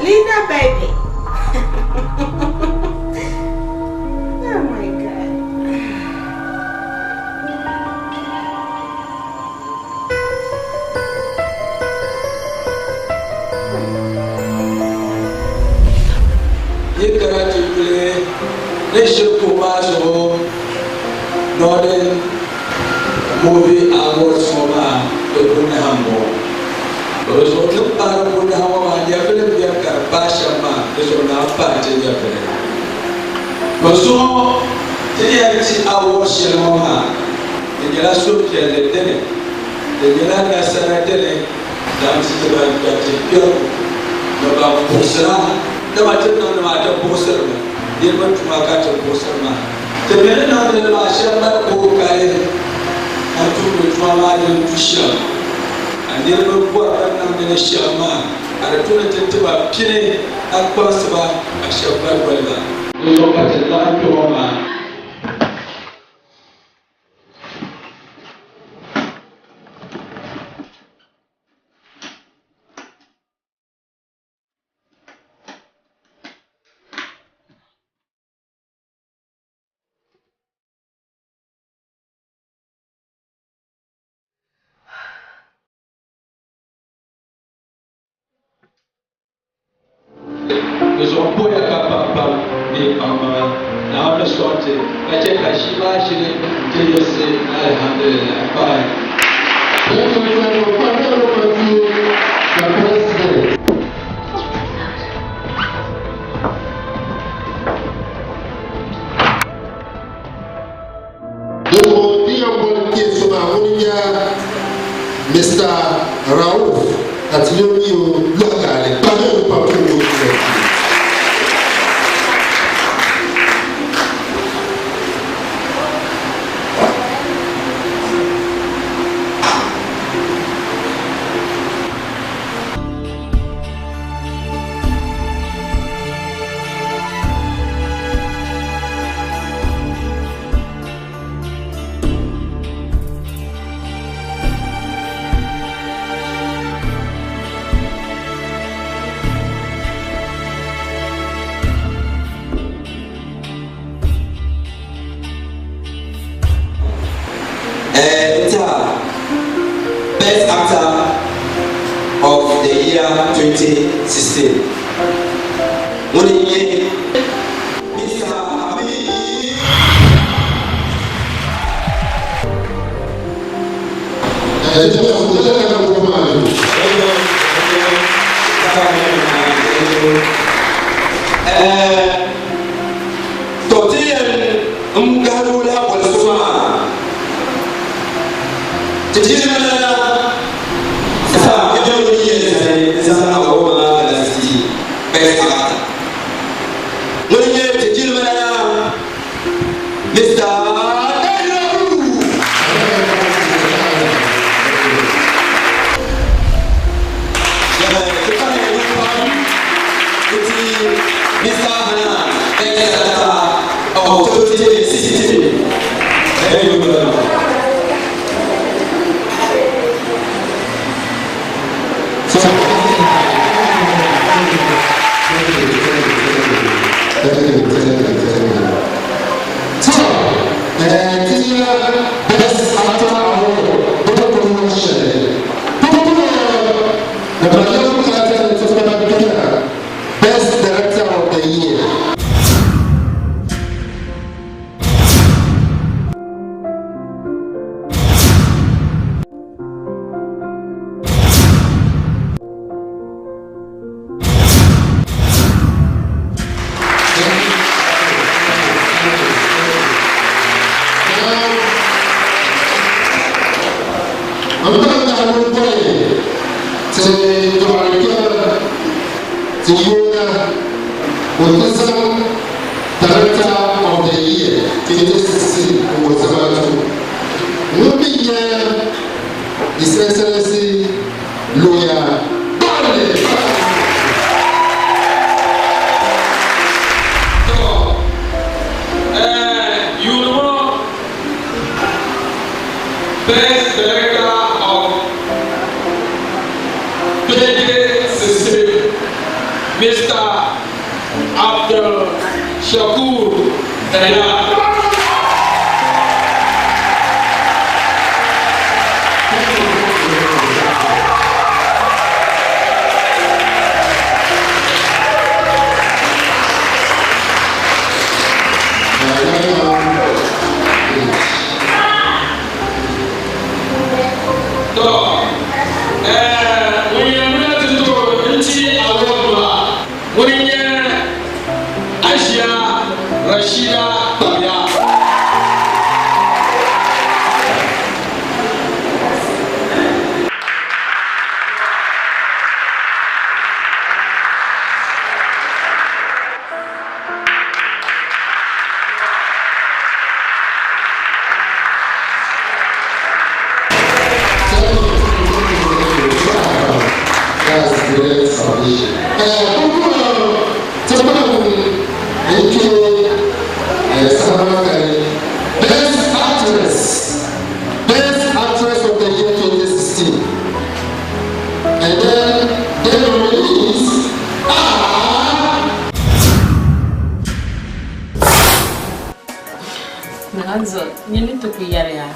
Lina baby. Oh my God. Yi Karachi yuli ni shiri kuhi maa zuɣu Northern Movie Awards ŋɔ maa di bunahi m-bɔŋɔ. Di zuɣu ti ni paari bunahi ŋɔ maa nyɛvili beni ka di paai shɛm maa di zuɣu naan paai ti nyɛvili. Bɛ zuɣu ti ni yɛn ti award shɛli ŋɔ maa di nyɛla suhupiɛlli dini, di nyɛla nasara dini damsi ti ban kpɛriti kpɛrigu ni ban buɣisira, dama ti niŋdi maa ti buɣisirimi, niriba tuma ka ti buɣisiri maa. Ti mi ni niŋdi li maa shɛm mali kookali ka tumdi tuma maa din du shɛm, ka niriba bɔri bɛ ni niŋdi li shɛm maa, ka di tu ni ti ti ba pini ka kpaŋsi ba ka shɛba gba doli ba. Di zuɣu ka ti laɣim kpe ŋɔ maa. Di zuɣu m puhiya ka pam pam ni yi kpaŋmaŋa. Naawuni ni sɔŋ ti ka chɛ ka ʒii maa ʒili nti yiɣisi alihamdulillah. Bye. Dinzuɣu ti yɛn boli kpee so maa ŋuni n-nyɛ Mister Rauf ka ti yɛn mi o lɔhigale kpahiri o pam ti o yuli kpee. Nta Best Actor of the Year 2016 ŋuni n-nyɛ To ti yɛn n gahiri o lahi boli so maa ti jilima sa nyɛla ŋun yɛn zani n-zaŋ awɔdi maa galazi Best Actor. Ŋuni n-nyɛ ti jilima lana Mister Daniel Ti pahi ŋun pam n-ti Mister Hanan Best Actor of 2016. Thank you very much. Best Director of the Year. Director of the Year 2016 Ŋɔ Ŋun mi nyɛ His Excellency Lawyer Baale. To, yuuni ŋɔ Best Director of 2016 Mister Abdul Shakur Daya. To, ŋun yɛn mali ti tooi n-ti award maa, ŋuni n-nyɛ Asia Rashida Kpabia. That's great submission. Best actress, Best actress of the year 2016. And then the nominees are Naanzo, nyini ti ku yɛri ya.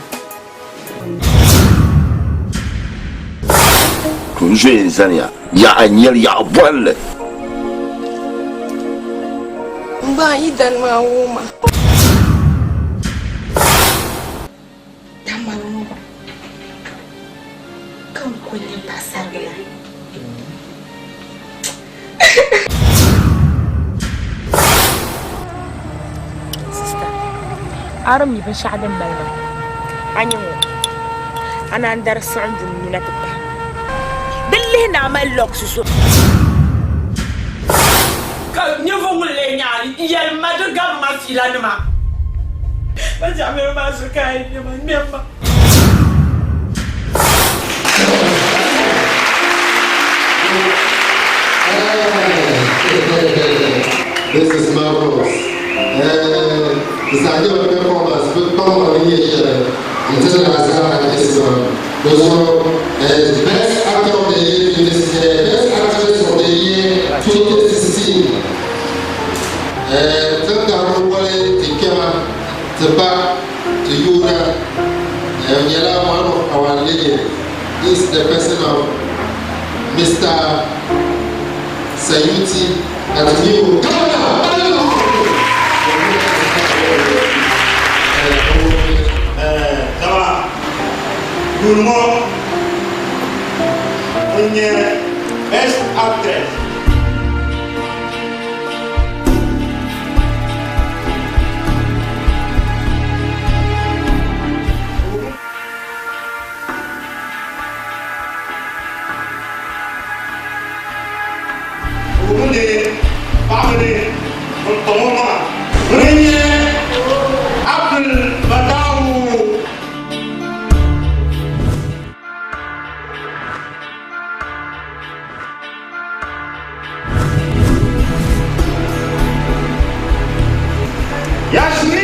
To n zoya n zaniya, yaɣa n nyɛli yaɣa bolli. M ba, yi dani maa wuhi ma. Tamale ŋɔ gba ka n kuli nyɛ paɣisaribila. Sista, a di mi binshɛɣu din mali ma, a nya ŋɔ, a naan dari siɣim di nina ti pahi. Di lihi ni a mali lɔɣisi so. Ka ninvuɣ ŋun lee nya a n-yɛli ma di gabi ma fiilanima. Ma jaɣimɛro maa zuɣu ka a yi ŋme ma, ŋmɛm ma. This is marvelous. This idea of performance, but come on, here, until Azara is Also, the best actor of the year, best actress of the year 2016. Tinga wale ti kema ti ba ti yuura nyɛla one of our legends. This is the person of Mr. Sayuti Atuniu. Daba yuuni ŋɔ ŋun nyɛ best actress. Ŋun paɣaba ni ŋun kpaŋ o maŋa ŋuni n-nyɛ Abdul Fatawu. Yasmin.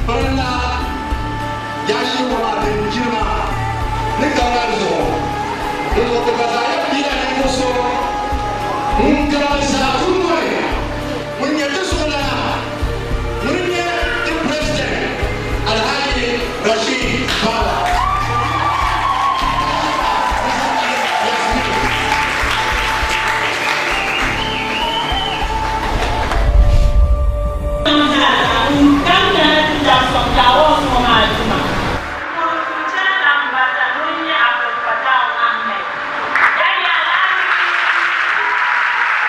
Parilla yashi ŋɔ din jilima ni gana zuɣu di zuɣu ti gba zaa yɛn piila ninvuɣ so ŋun gari zaa tuuli ŋɔ ni ŋun nyɛ ti zuɣulana ŋuni nyɛ ti president Alhaji Rashid Bala.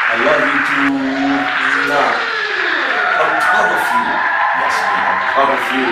I love you too. Nah. I'm proud of you. Yasmin, I'm proud of you.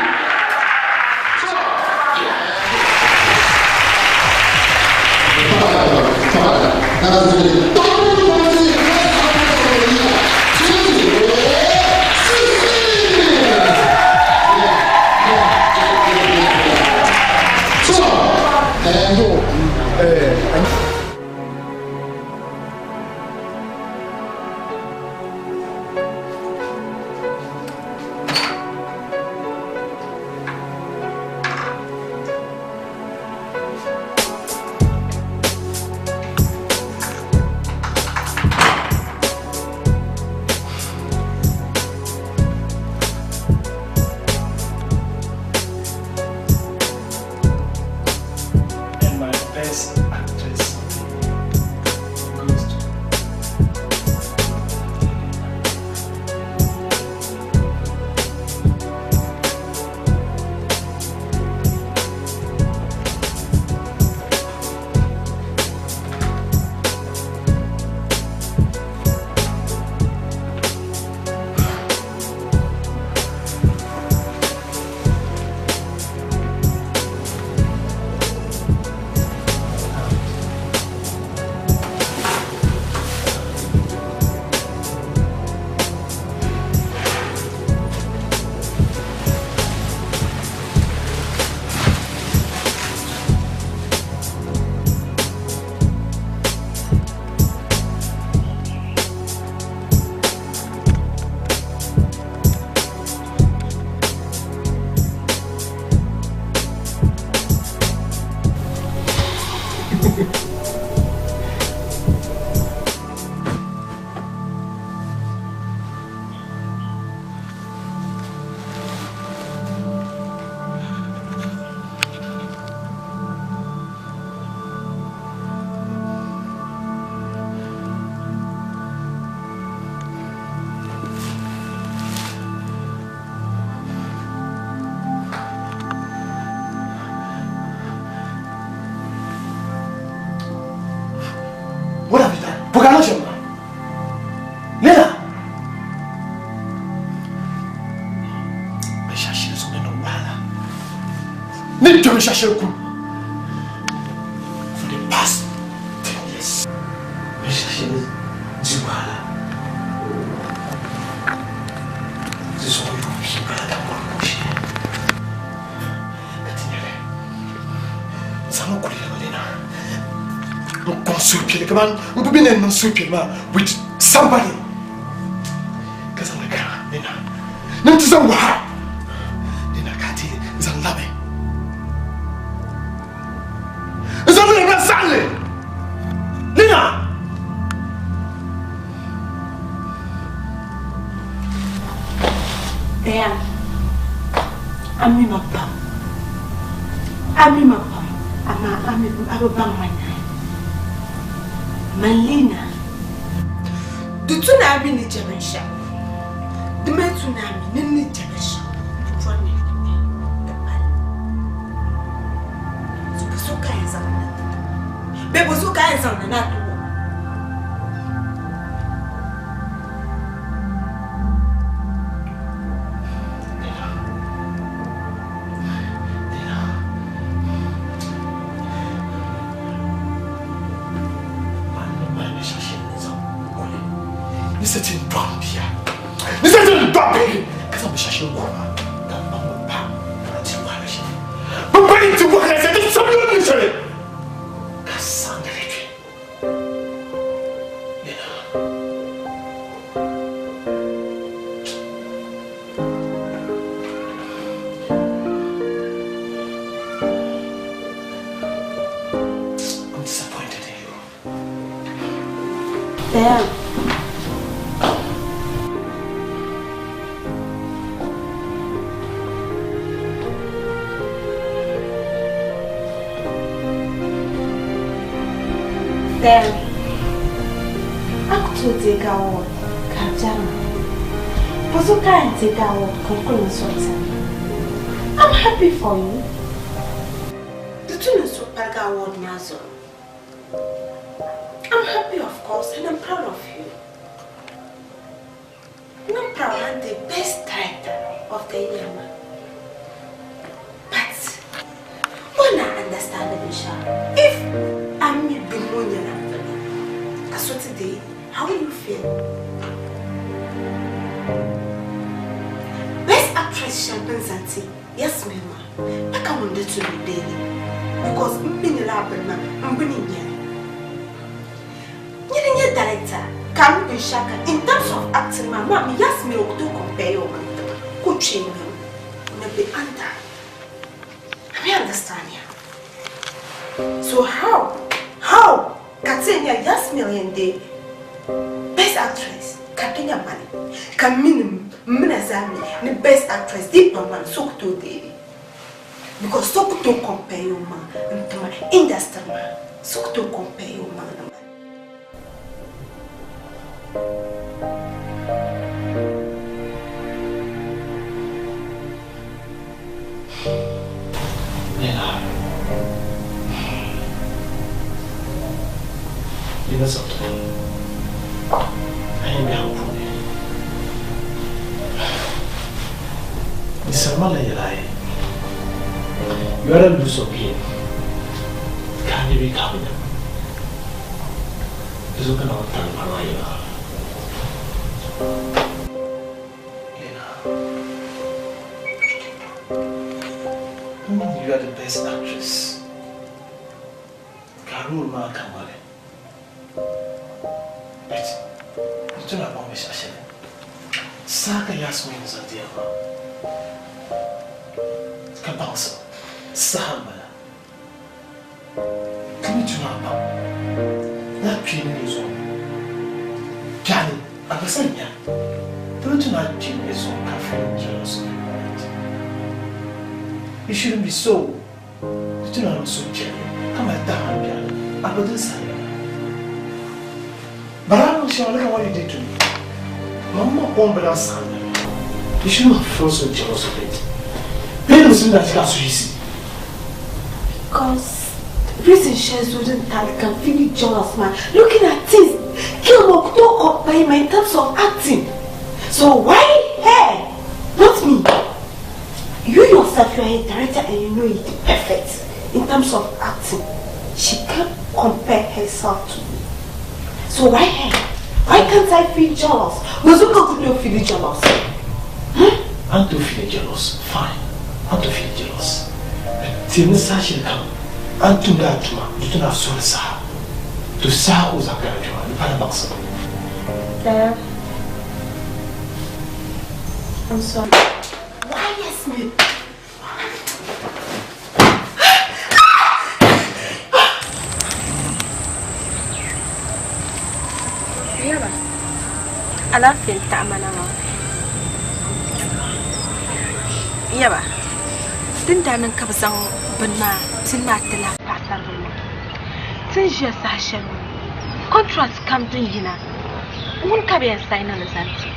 Ni kpɛ binshɛɣu shɛli kum for the past 10 years. Binshɛɣu shɛli di wahala. Di zuɣu yuun pia m-bala ka m bɔri ni o shee ka ti nyɛli. N zaŋmi kuli yɛli Lina n kɔŋ suhupiɛlli kamani n ku be ni niŋ suhupiɛlli maa with somebody ka zaŋli kana Lina ni n ti zaŋ wahala Lina ka ti zaŋ labi n zaŋ labila saɣinli Lina. Diane, a mi ma pam. A mi ma pam, amaa a mi a bi baŋ ma naai. Man Lina. Di tu ni a mi ni je binshɛɣu, di mi tu ni a mi ni n ni je binshɛɣu di bɔri ni di pali. So bɔ so ka a yɛn zaŋ na ti ti bee bɔ so ka a yɛn zaŋ na ni a ti wum? I'm disappointed in you. Diane. Diane. A ku tooi deegi award ka a biɛri ma. Bɔzuɣu ka a yɛn deegi award ka n kuli n suhu piɛlli? I'm happy for you. Di tu ni n suhu paligi award maa zuɣu. I'm happy of course and I'm proud of you. And I'm proud I'm the best director of the year ma. But when I understand the binshɛɣu, if a mi bini ŋɔ nyɛla bini ka so ti deei, how will you feel? Best actress shɛli bini zaŋ ti Yasmin maa, pa ka ŋun di tu ni o deei li because m mi ni lala bini maa m bini n-nyɛ li. Nyini n-nyɛ director ka a mi binshɛɣu kam in terms of acting maa, maa mi Yasmin o ku tooi compare o maŋ tiŋa ka o kpee ŋmɛbu o ni be under. I mi understand ya. So how, how ka ti yɛn nya Yasmin yɛn deei best actress ka di nya mani ka m mi ni m mina zaa mi ni best actress di pa mani so ku tooi deei li because so ku tooi compare o maŋ n-ti ma industry maa so ku tooi compare o maŋ ni mani. Nina. Nina sabita. A yi biɛhigu puuni. Ninsal malila yɛla ayi. You either lose or gain. Ka a nya bee ka a bi nya. Di zuɣu ka Naawuni tari ŋmani maa yɛla. Lena. You are the best actress. Ka role maa ka ŋmali. But di tu na baŋ binshɛɣu shɛli. Saa ka Yasmin zaŋ di ya maa. Ka baŋsim saha m-bala. Ti mi tu na baŋ ni a kpee ni nyɛ zuɣu. Biɛɣuni a gba sa nya. Ti mi tu na kpee ni nyɛ zuɣu ka feel jealous of your moment. You shouldn't be so. Di tu na niŋ suhupiɛlli ka mali tahima biɛɣuni a gba din saha yɛla. But a niŋ shɛŋa look at what you did to me. Mamma kom bi lahi saɣim na. You shouldn't have felt so jealous of it. Bee niŋsim daa chɛ ka a suhu yiɣisi. Because reason shɛli zuɣu din taali ka n feeli jealous maa looking at things girl ŋɔ ku tooi compare ma in terms of acting so why her not me you yourself. yourself, you are a director and you know it perfect in terms of acting. She can't compare herself to me. So why her? Why can't I feel jealous? Nozuka could not feel jealous. I'm to feel jealous. Fine. I'm to feel jealous. Ti ni sa shiri kam. An tum da tuma. Di tuna sori saha. To saha o zaŋ kana kpɛma. Di pala baŋsim. Dad, I'm sorry. Why Yasmin? Yaba, alaafee n-taɣi ma na maa. Yaba, din daa niŋ ka bɛ zaŋ bini maa pini maa ti lahi paɣisaribila maa, ti ni ʒiya saha shɛli ŋɔ, contract kam din yina, ŋuni ka bɛ yɛn saina li zaŋ ti?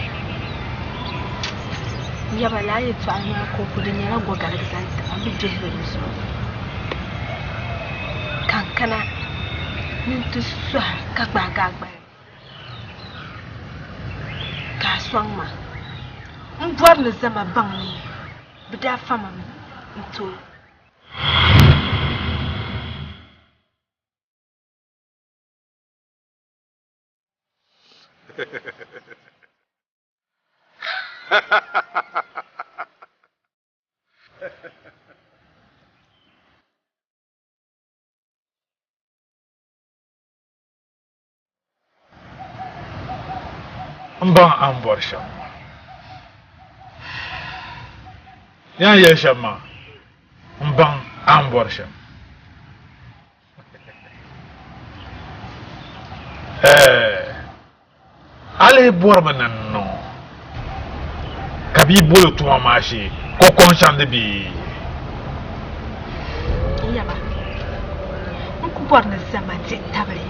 Yaba, lala yɛltɔɣili maa kɔŋko di nyɛla gɔgaligi zaŋ ti ma, m bi dihiri di zuɣu. Ka n kana ni n ti sɔhi ka gbaagi a gbali ka a sɔŋ ma. M bɔri ni zama baŋ ni bɛ daa fa ma mi n-ti o. M baŋ a ni bɔri shɛm maa. Yaa n yɛli shɛm maa, m baŋ a ni bɔri shɛm. Ɛɛ, a lihi bɔrimi ni n niŋ o ka bɛ yi bol o tuma maa shee ka o kɔŋ chandi bee? Yaba, n ku bɔri ni zama dihi tabili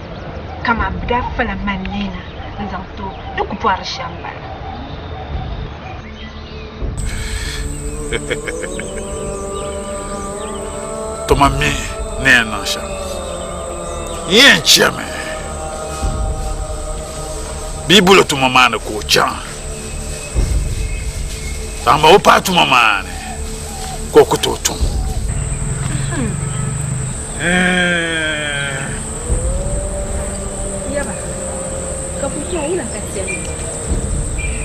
kaman bɛ daa fala man neena n-zaŋ ti o ni ku bɔri shɛm m-bala. Tuma mi ni yɛn niŋ shɛm, n yɛn chɛmi bɛ yi bol o tuma maa ni ka o chaŋ, amaa o paai tuma maa ni ka o ku tooi tum. Yaba, ka pumpɔŋɔ wula ka ti yɛn niŋ?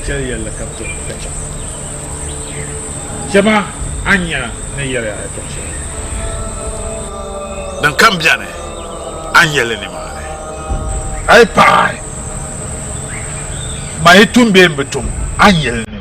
Chɛli yɛlli ka to ka chaŋ. Chɛma a ni nya ni yɛli a yɛtɔɣ shɛli. Din kam beni, a ni yɛli nimaani. A yi paɣi ma yi tum bee m-bi tum, a ni yɛli nimaani.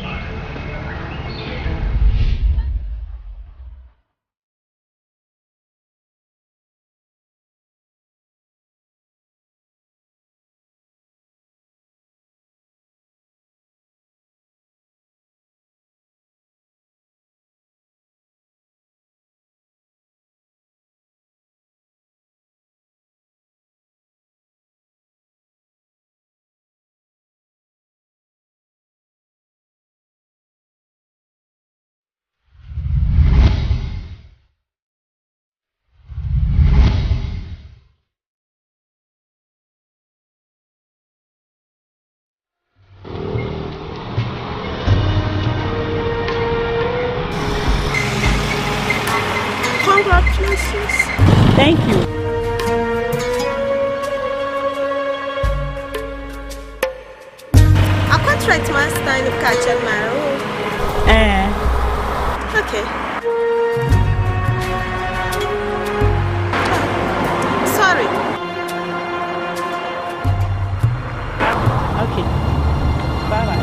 Congratulations. Thank you. A contract man sign up catch and Eh. Okay. Sorry. Okay. Bye bye.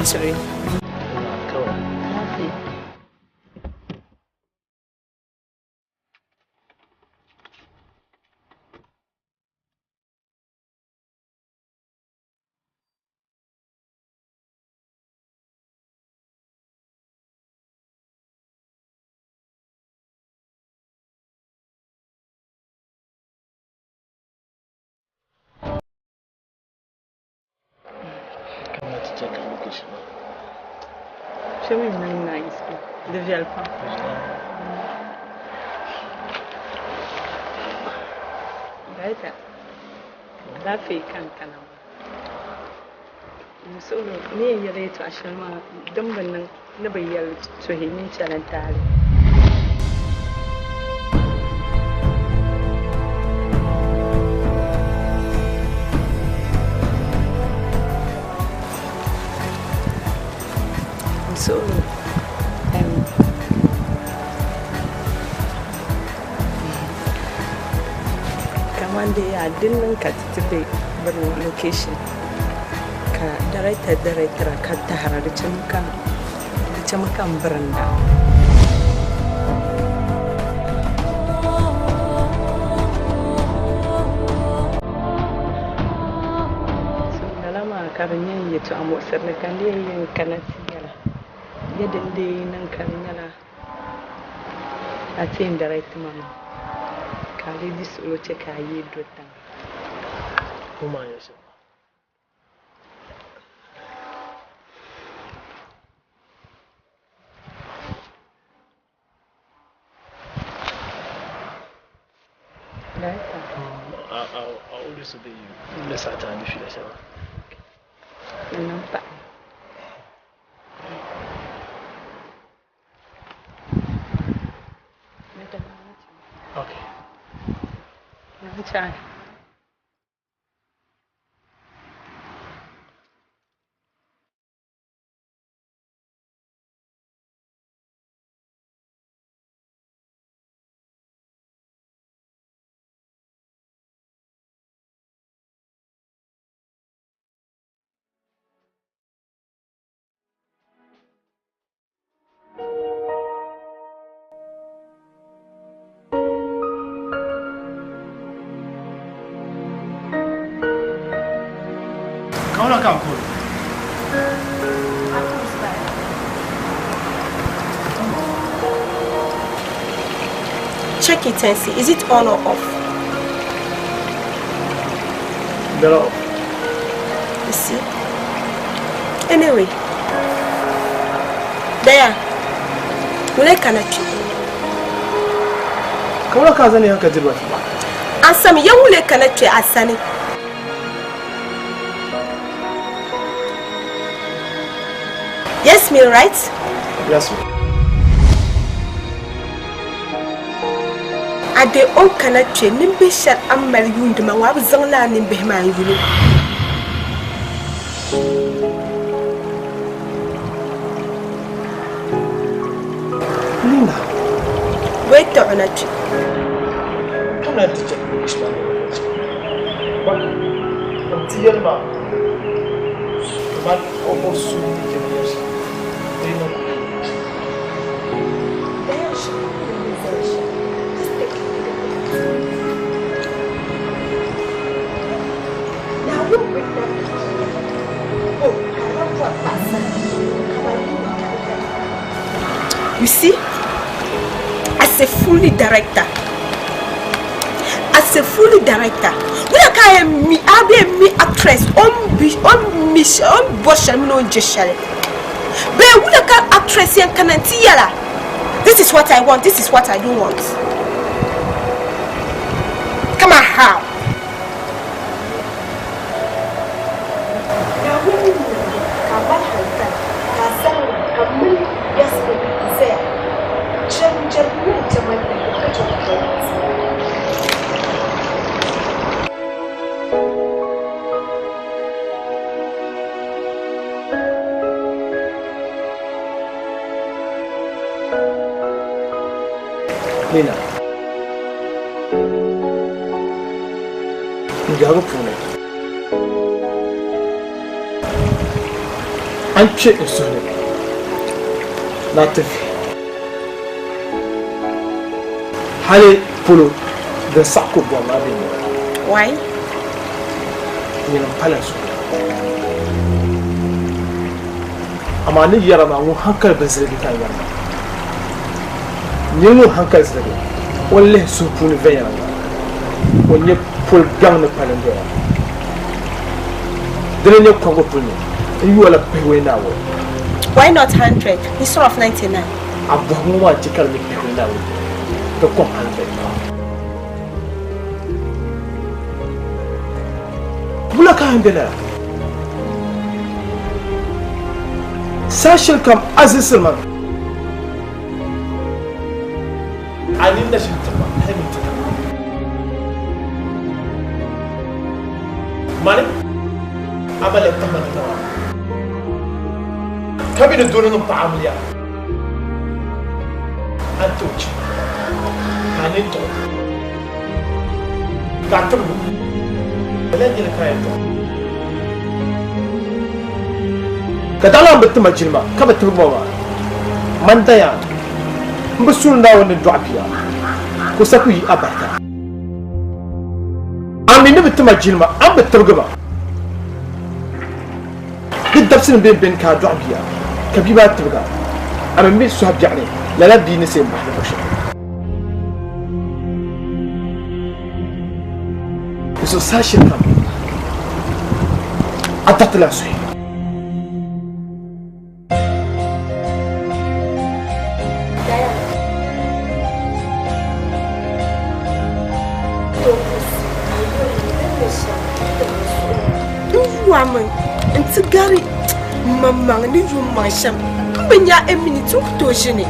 tiri. Kamina ti check location maa. Kpɛ mi niŋ nice bi. Di viɛli pam. Director, alaafee ka n kana maa. N suhuri ni yɛn yɛli yɛltɔɣa shɛli maa din bi niŋ ni bi yɛli tuhi nyin chɛli n-taali. N suhuri kaman di yaa din niŋ ka ti ti be bini location ka director director ka tahira di chemi ka di chemi ka n birinda. So lala maa ka di nyɛ n yɛtɔɣa muɣisirili ka n lee yɛn kana ti yɛla ya din dee niŋ ka di nyɛla a ti yɛn direct ma maa ka a lee di suɣulo che ka a yee do tiŋa. Director. I'll always obey you. Let's start and if you Okay. Nampa. Okay. Namcha. Kauna ka call. Check it and see. Is it on or off? Better off. You see? Anyway. There. Wule kana kpi. Kauna ka zani hanka dirba fi. Asami ya wule kana kpi asani. Yes, me, right? Yes, ma'am. A de o kana kpe nimbihi shɛli a ni mali yuundi ma ŋɔ, a bi zaŋ lala nimbihi maa n-yuli. Nina. Wei taɣi na kpe. Come na ti check location maa. But n ti yɛli ma kaman o o su ni chɛ ni yɛli shɛm. Di niŋ. You see, as a fully director, as a fully director, we are kind me, I be me actress on be on miss on bosh and no jeshale. But we are actress and can yala. This is what I want. This is what I don't want. Come on, how? Nina. N biɛhigu puuni. A ni kpe n suhu ni ni a ti vihi. Hali polo din saɣi ko bɔri maa bɛ ni. Why? Nyini m-pali n suhu ni. Amaa ni yɛra maa ŋun hankali bi ziligi ka n yɛri maa. Nyini ŋun hankali ziligi, o ni lihi suhu puuni viɛnyɛliŋga, o nya pol gaŋ ni pali n-doya. Dini n-nyɛ kɔbigu puli ni n yoola pihiwei ni awɔi. Why not 100 instead of 99? A bɔhigu ŋɔ maa che ka di nyɛ pihiwei ni awɔi ka kɔŋ 100. Wula ka a yɛn be lala? Saha shɛli kam a zilisiri ma mi. A nini na ʒini tiŋ maa hali mini ti tiŋ maa. Mani, a ba lɛbi tahi ma na maa, ka mi ni doo ni niŋ paɣa amiliya, a ni tooi chɛ ka a nini tiɣi o, ka a tibigi o. Lala n-nyɛ li ka a yɛn tɔɣi. Ka daa lan bi ti ma jilima ka bi tibigi ma maa, man daya m bi suuri Naawuni ni dɔɣi bia, ka o sa ku yi a barika. A mi ni bi ti ma jilima, a ni bi tibigi ma. Di dabisi ni bɛn beni ka a dɔɣi bia, ka bia maa tibig a, a mi mi sɔhi biɛɣu ni lala bia ni say m-bahi ni luɣ shɛli. Di zuɣu saha shɛlikam a daritila n suhi. N wami n ti gari maŋmaŋ ni yu maŋ shɛm n bi nya a minute n ku tooi ʒini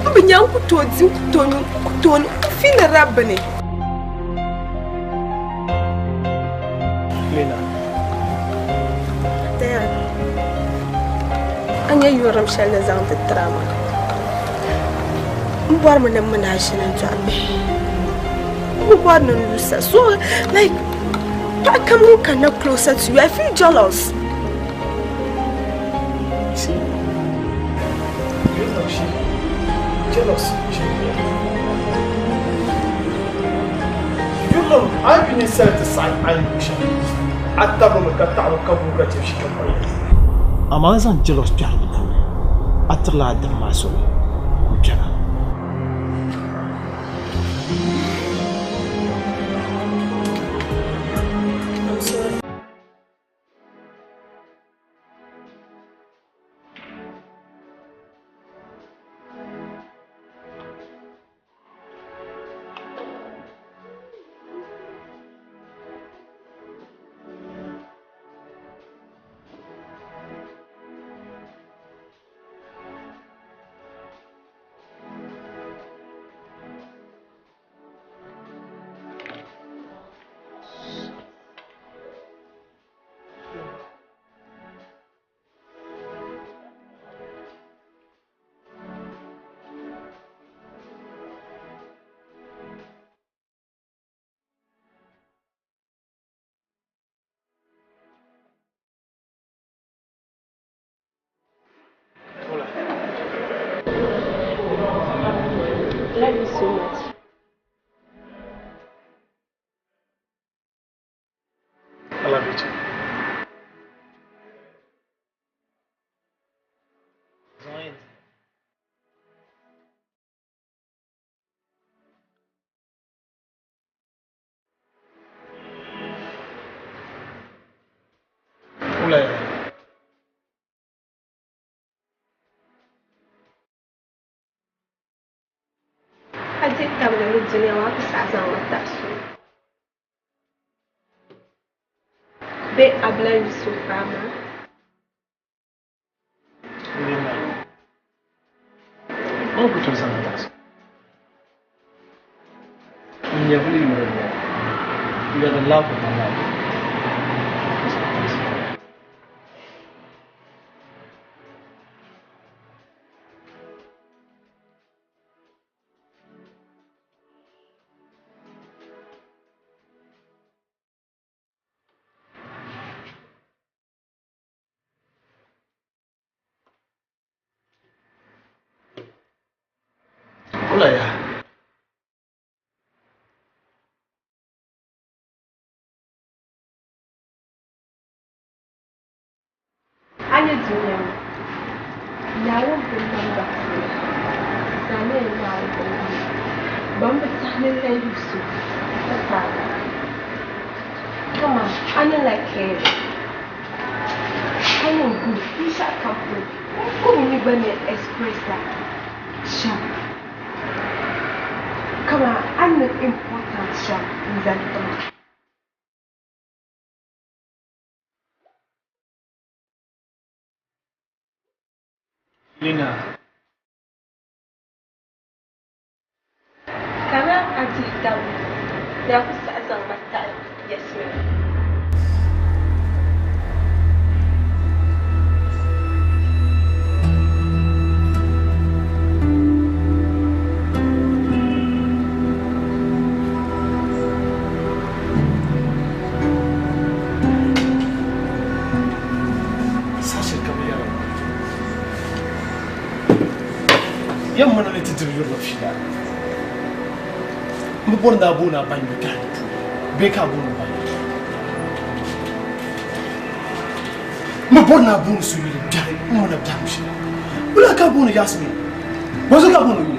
n bi nya n ku tooi di n ku tooi nyu n ku tooi n fiilira bini. Lina. Dayan, a nya yurilim shɛli ni zaŋ ti tira maa. M bɔrimi ni m mini a ʒini n-dɔɣi bihi. M bi bɔri ni n lusa. So, like, paɣa kam ŋun kanna closer to you, I feel jealous. See, you know she jealous. She Yurilim a yi bi ninsali ti saɣi a ni yu shɛm, a tabimi ka taɣimi ka guui ka chɛ shikam o yɛli. Amaa a zaŋ jealous kpɛhiri di puuni, a tirila a dim maa soli ka o kpɛra. I'm sorry. Love you so much. I love you too. Wula A dihi tabili ni dunia maa ku saɣi zaŋ ma tabi so. Bee Abla Yusuf maa. Lina. O ni ku tooi zaŋ a tabi so. N nyɛvili yuri n nyɛ. You are the love of my life. Wula yaa? A nya dunia ŋɔ, Naawuni binnamda puuni, zaa nyɛla Naawuni binnamda ban bi tahi ni layibu so ka taali. Kaman a ni lahi kɛɛri ka yɛn guli binshɛɣu kam polo, n ku mi gba ni express a shɛm kaman a ni niŋ important shɛm n-zaŋ ti ma. Lina. Kana a dihi tabili ni a ku saɣi zaŋ ma taɣi Yasmin. Saha shɛli ka bɛ yɛra Yɛm mana ni ti diri yurila fiila. M bi bɔri ni a booni a ba yuli tɛha ni puuni bee ka a booni m ba yuli. M bi bɔri ni a booni so yuli biɛri m mana biɛhigu shee. Wula ka a booni Yasmin? Bɔzuɣu ka a booni o yuli?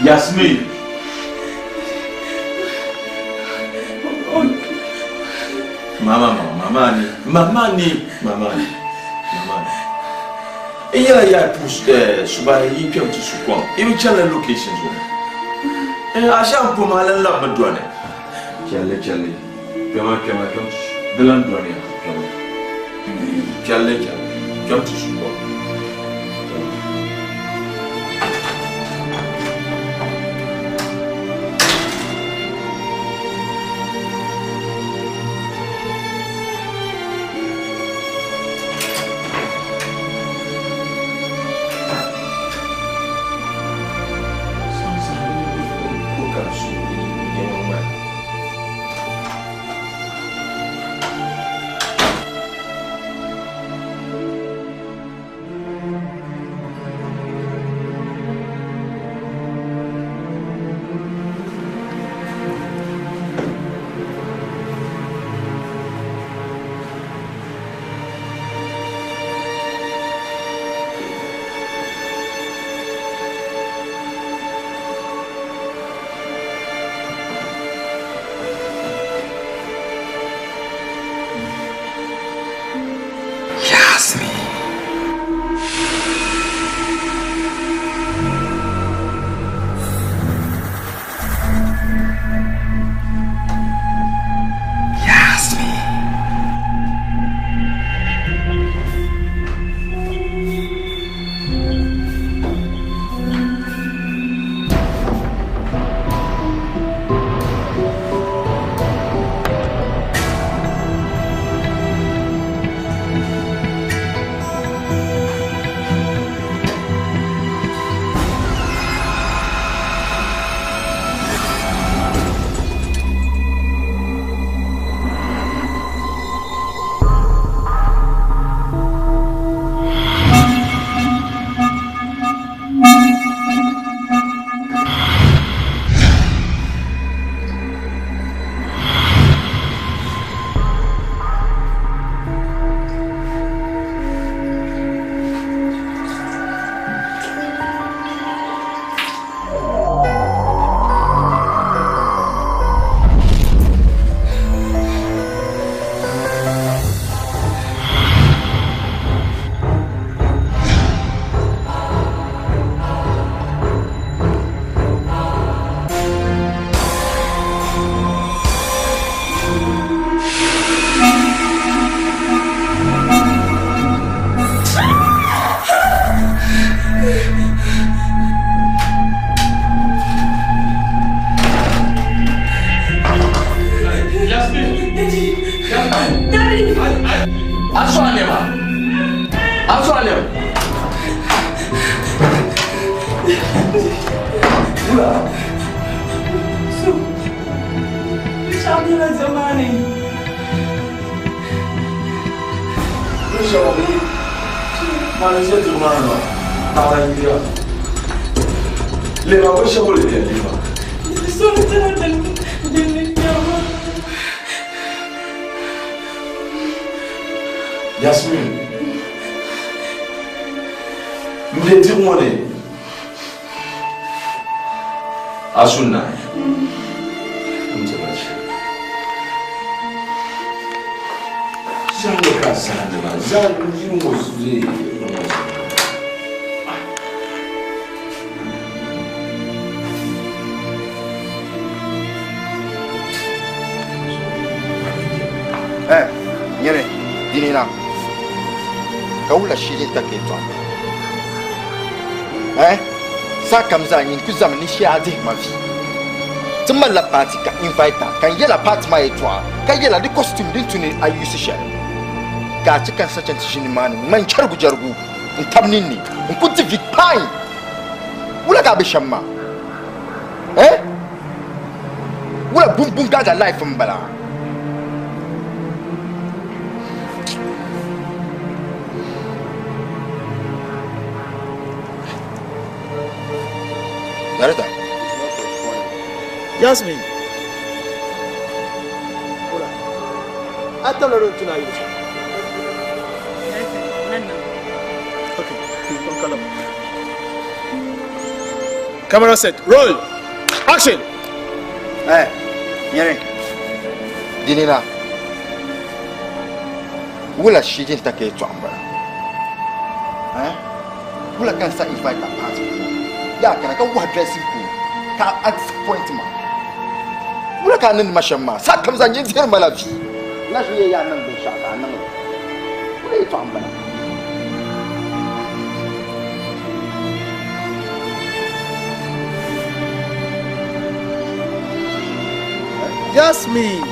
Yasmin. Mama ma, mama ni, mama ni, mama ni, mama ni. N yɛla yaa puus eh, subahi yi kpɛm ti su kom, i bi chanila locations ŋɔ. Eh, a sha n pom hali n labimi dɔni. Chɛli chɛli, kpɛma kpɛma kpɛm ti su, di lan dɔni ya, kpɛma. Chɛli chɛli, kpɛm ti su kom. Yasmin. Yasmin. Yasmin, m be diɣi ŋɔ ni a sunna n ti ba shɛli. Zahindi ka zahindi ba, zahindi yiri ŋɔ zee ŋɔ zee. Eh, nyere, dinina. Ka wula shiri ta ke tɔɣa. Eh, saa kam zaa nyin ku zami ni shee a dihi ma vi. Ti malila paati ka invite a, ka n yɛla paati maa yɛltɔɣa, ka yɛla di costume din tu ni a yuusi shɛli. Ka a chɛ ka n sa chaŋ ti ʒi nimaani ŋ-ŋmani chɛrigujɛrigu n-tab ninni n-ku di vi paai. Wula ka a be shɛm maa? Eh? Wula bumbum gaga life m-bala? Narita. Yasmin. Hola. Ata loro tuna yi. Okay, you can call up. Camera set. Roll. Action. Eh, nyere. Dinina. Wula shijin ta ka yɛltɔɣa m-bala? Wula ka n sa invite a party puuni? Yaa kana ka wahi dressing code ka a disappoint ma. Wula ka a niŋdi ma shɛm maa? Saha kam zaa nyɛ dihiri ma la vi. Na ʒi yɛ yaa niŋ binshɛɣu ka a niŋ li. Wula yɛltɔɣa m-bala? Yasmin!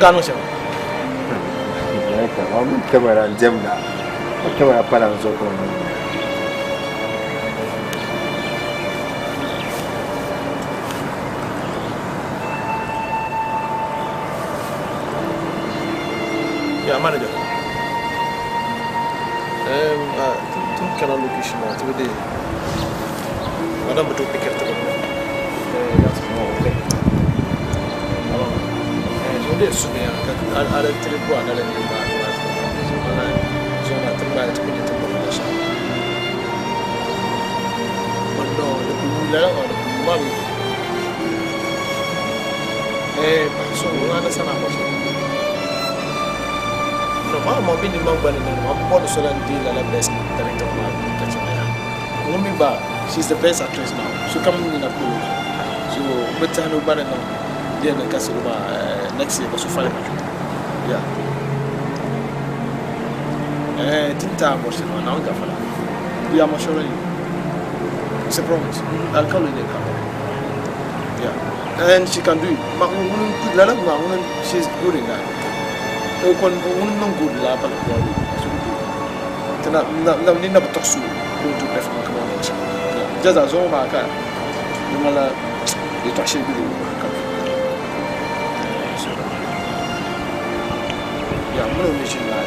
Ka niŋ shɛm? Kamara n diɛmda kamara pala n zuɣu ka o niŋ. Yeah, manager. Tun kana location na to dey. Madam to pick up the okay. So dey su me ka ala trip wa na le ni ba ba. So na so na trip ba to ni to ko na sha. Oh no, le ku la la la ma bi. Eh, so na sana ko so. No, ma ma bini ma gbani na ma bɔ sola ndi la la best director ma ka chana ya. Ngumi ba, she's the best actress now. So come in na ko. So beta no gbani no. Dia na kasi ma next year so file ma. Yeah. Eh, tinta mo se no na nga fala. We are sure you. It's a promise. I'll call you later. Yeah. And she can do it. Ma la la ma she's good in that. O kon un non good la pa la so good tana na na ni na toksu ko to pref ma kama mo cha jaza zo ma ka ni mala de to shi bi ka so ya mo no mission la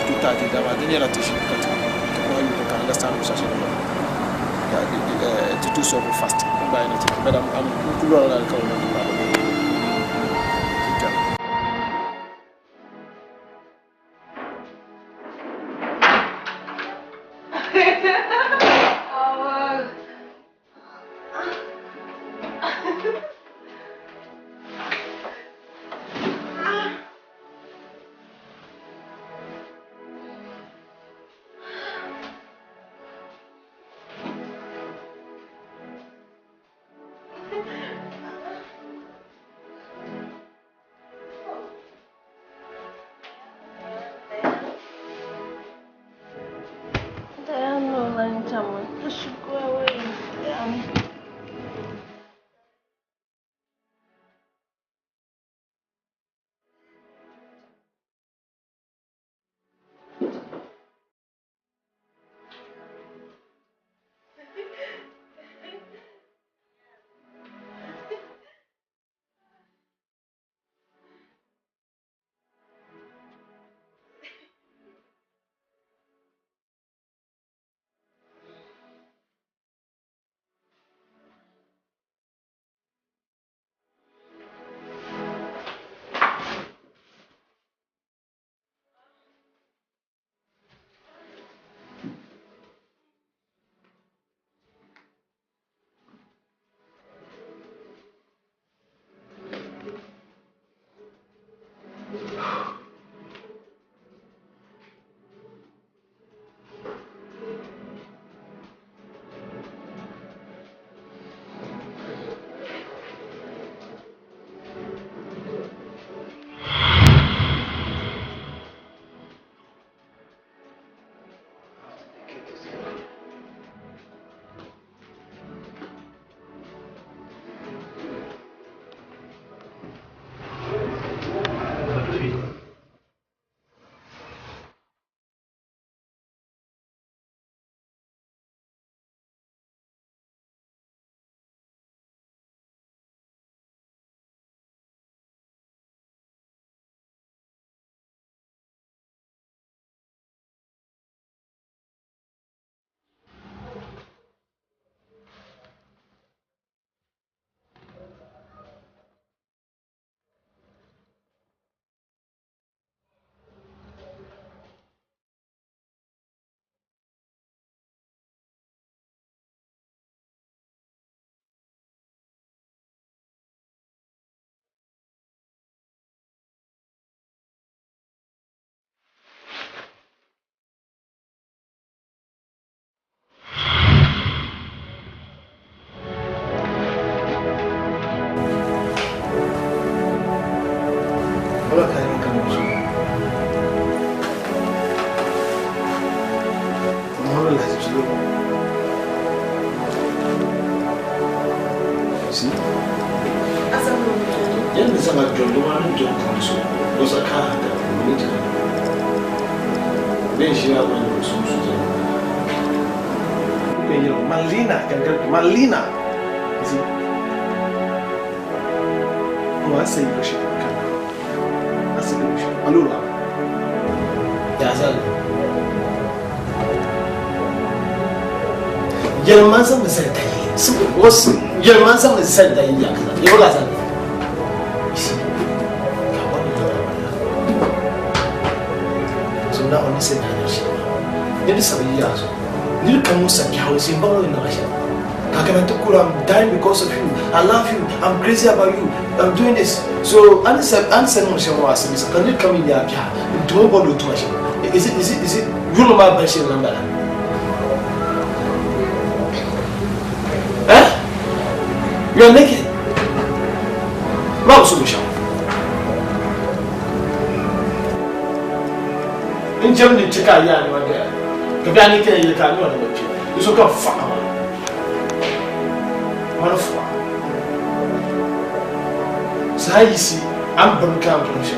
to ta di da ma de la tishi ka ta to ko you can understand mo sa shi no ya to do so fast by not but I'm kulo la ka no ba. lahizichi loro. See? Yadda sama jondo ma ni jon puuni so do sa ka hata ni jira. Ben shi ya ban su su je. Ko yero Malina kan Malina. You see? Mo asa yi shi kan. Asa yi shi. Alura. Ya sa. Yelman sa misal tayi. Was yelman sa misal tayi ya kaza. Yebo ka sa. So now on this energy. Nili sabi yazo. Nili kamusa kihawe simba lo ina kasha. Kakana tukura, I'm dying because of you. I love you. I'm crazy about you. I'm doing this. So anisa anisa no shemo asimisa. Kanil kami ya pia. Ntumo bodo tumashe. Is it you know my bashir nambala? Eh? You are naked. Ma usumusha. In Germany, check out ya ni wage. Ka ni ke ye ka ni wa ni pe. You so ka fa ma. Ma fa. Sa yi si am bon ka am sha.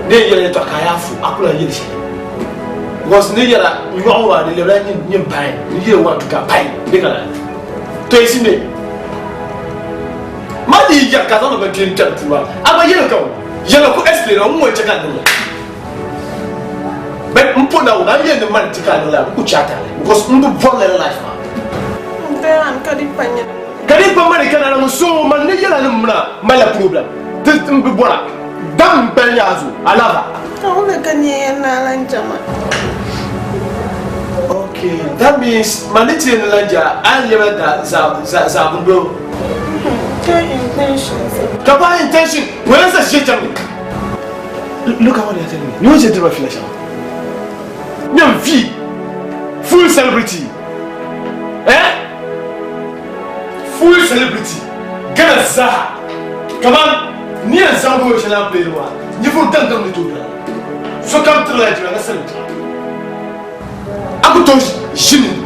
Ne ye to ka ya fu akula ye shi. Because ne yara nyo wa ni le la ni ni pai. Ni ye wa to ka pai. Be ka la. To isi me. Ma ni ya ka no be tin tan tuwa. Aba ye ka o. Ye ko explain o mo check out ni. But mpo na una ye ne man tika no la ku chata because mbu born life ma. Nte kadi panya. Kadi pa mari kana na so man ne yela ne mna mala problem. Tis mbu bora. Dam ben yazo alava. Ka kan ye na lan jama. Okay, that means maniti ne lanja an yeba da za za za bundo. Ka intention. Ka ba intention. When is the shit? Look at what they are telling me. You want to do a flash. V, full celebrity, eh? Full celebrity. Gana Zaha. Come on, ni un zambo chez la play wa. Ni faut tant comme tout là. So come to la tu la celebrity. Akuto shini.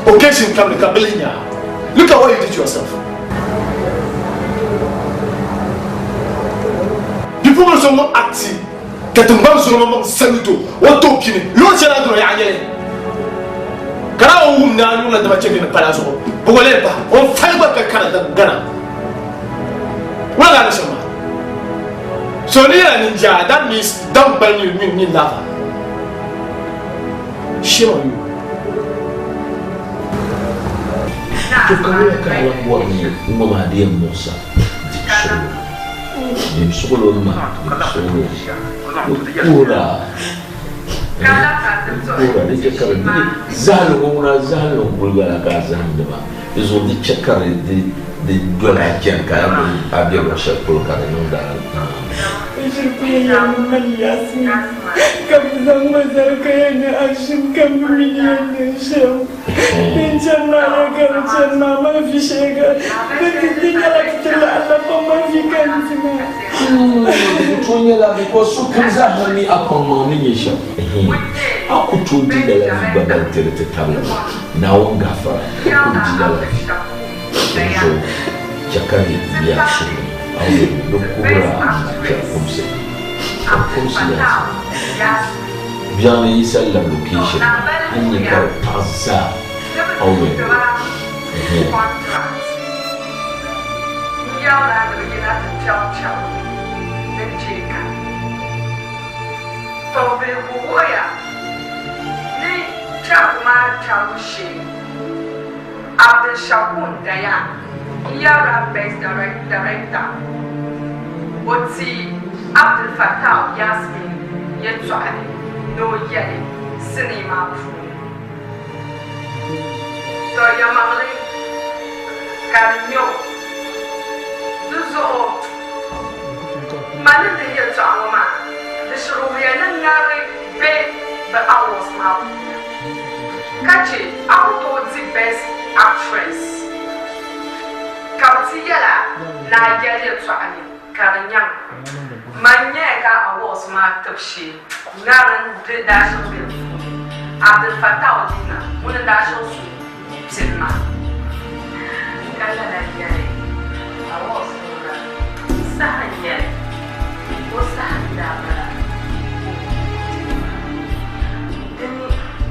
Occasion come the kabelinya. Look at what you did to yourself. People sont not active. Katumba solo saluto o to kini lo chela do ya nyele kara o wum na nu la dama cheke na palaso bogole ba o fay ba ka kana da gana wala la shama so ni la ninja that means don't burn you ni lava shame on you. To kawai ka la bo ni ngoma di Musa di solo ma solo kura kura ni chakara ni zalo ngona zalo bulgara ka zalo ma ils ont dit chakara de de dola janka abia lo shakul ka no da Bien isa la location an yi kar taza aure Abdul Shakur Daya, Yara Best Director, Oti Abdul Fattah Yasmin Yetwani no yeli cinema puuni. To yɛlimaŋli ka di nyɛ o di zuɣu ma ni di yɛltɔɣa ŋɔ maa di shiri ni ŋari be bi awards maa puuni ka che a ku tooi di best actress ka bi ti yɛla ni a yɛli yɛltɔɣa ni ka di nyaŋ ma nyɛ ka awards maa tibu shee ŋarim di daa shiri be di puuni Abdul Fattah Odina.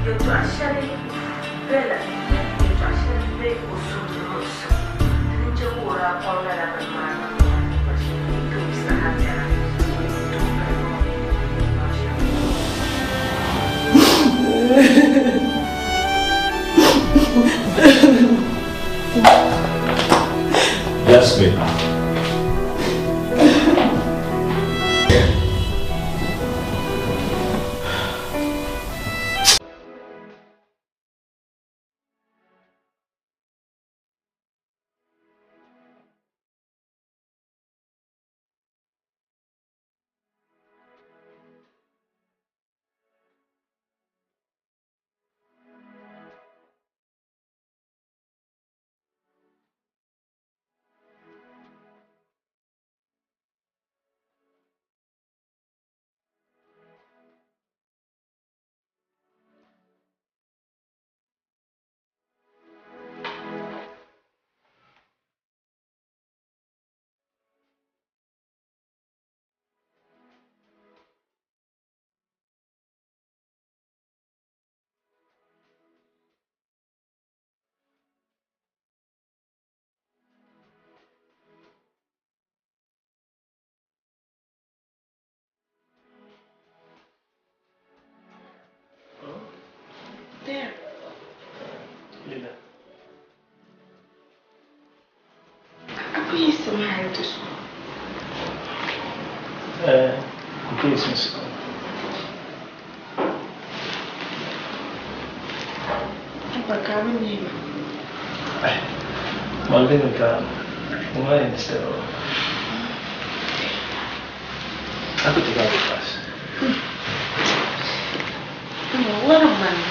Yɛltɔɣa shɛli bela yɛltɔɣa shɛli be o suhu ni muɣisigu din chɛ ka o daa kɔŋ lala bini maa niŋbu maa ni ti o saha biɛla n tooi kali o ni bɔri shɛm. Yasmin. There. Lila. Akwai samari da su. Eh, kuke sun su. Abba ka bi nema. Man ka kuma instead of. I could take out the class. Warin mana.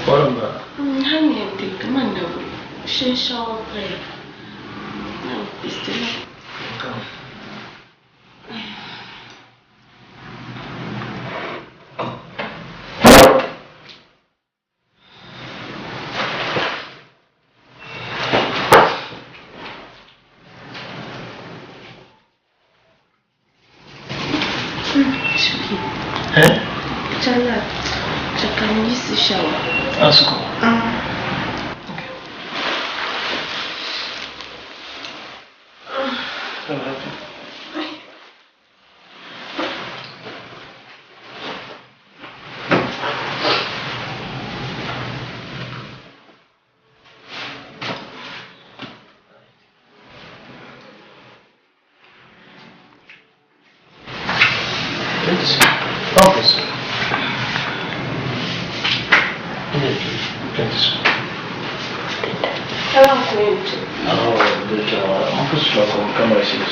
Warin ba. Hanyar da man da shin shower prayer. No, it's still. Come. Shuki. Eh? Chala, chakanyisi shower. Asuko. I'm happy. It's focus. Please. Hello, Queen. Oh, the office come I see.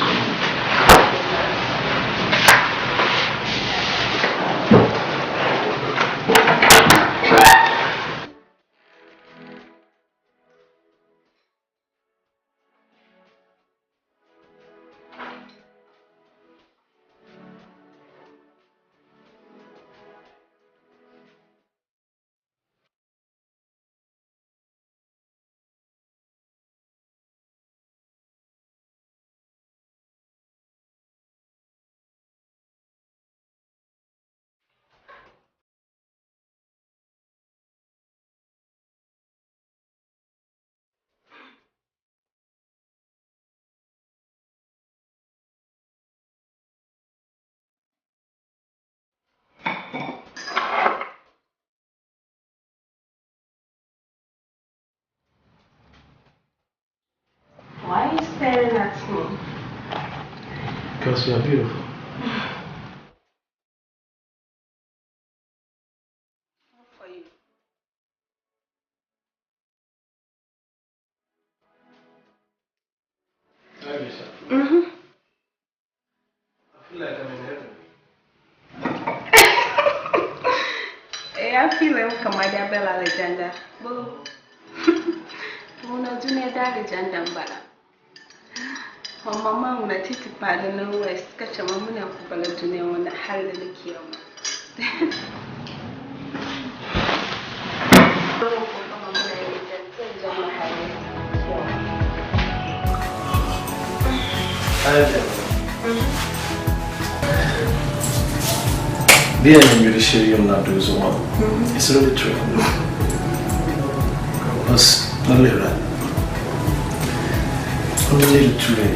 Why are you staring at me? Because you are beautiful. For you. Mm-hmm. I feel like I'm in heaven. Eh, I feel like I'm Bella Alexander. Bo. Muna dunia da Alexander mbala. Mama muna titi pale na west kacha mamuna kubala dunia wana hali na kiyama. Bɛ yɛn ni nyuri shiri yim na doo zuɣu maa, it's really true. Because n lihira, n lihiri tuuli.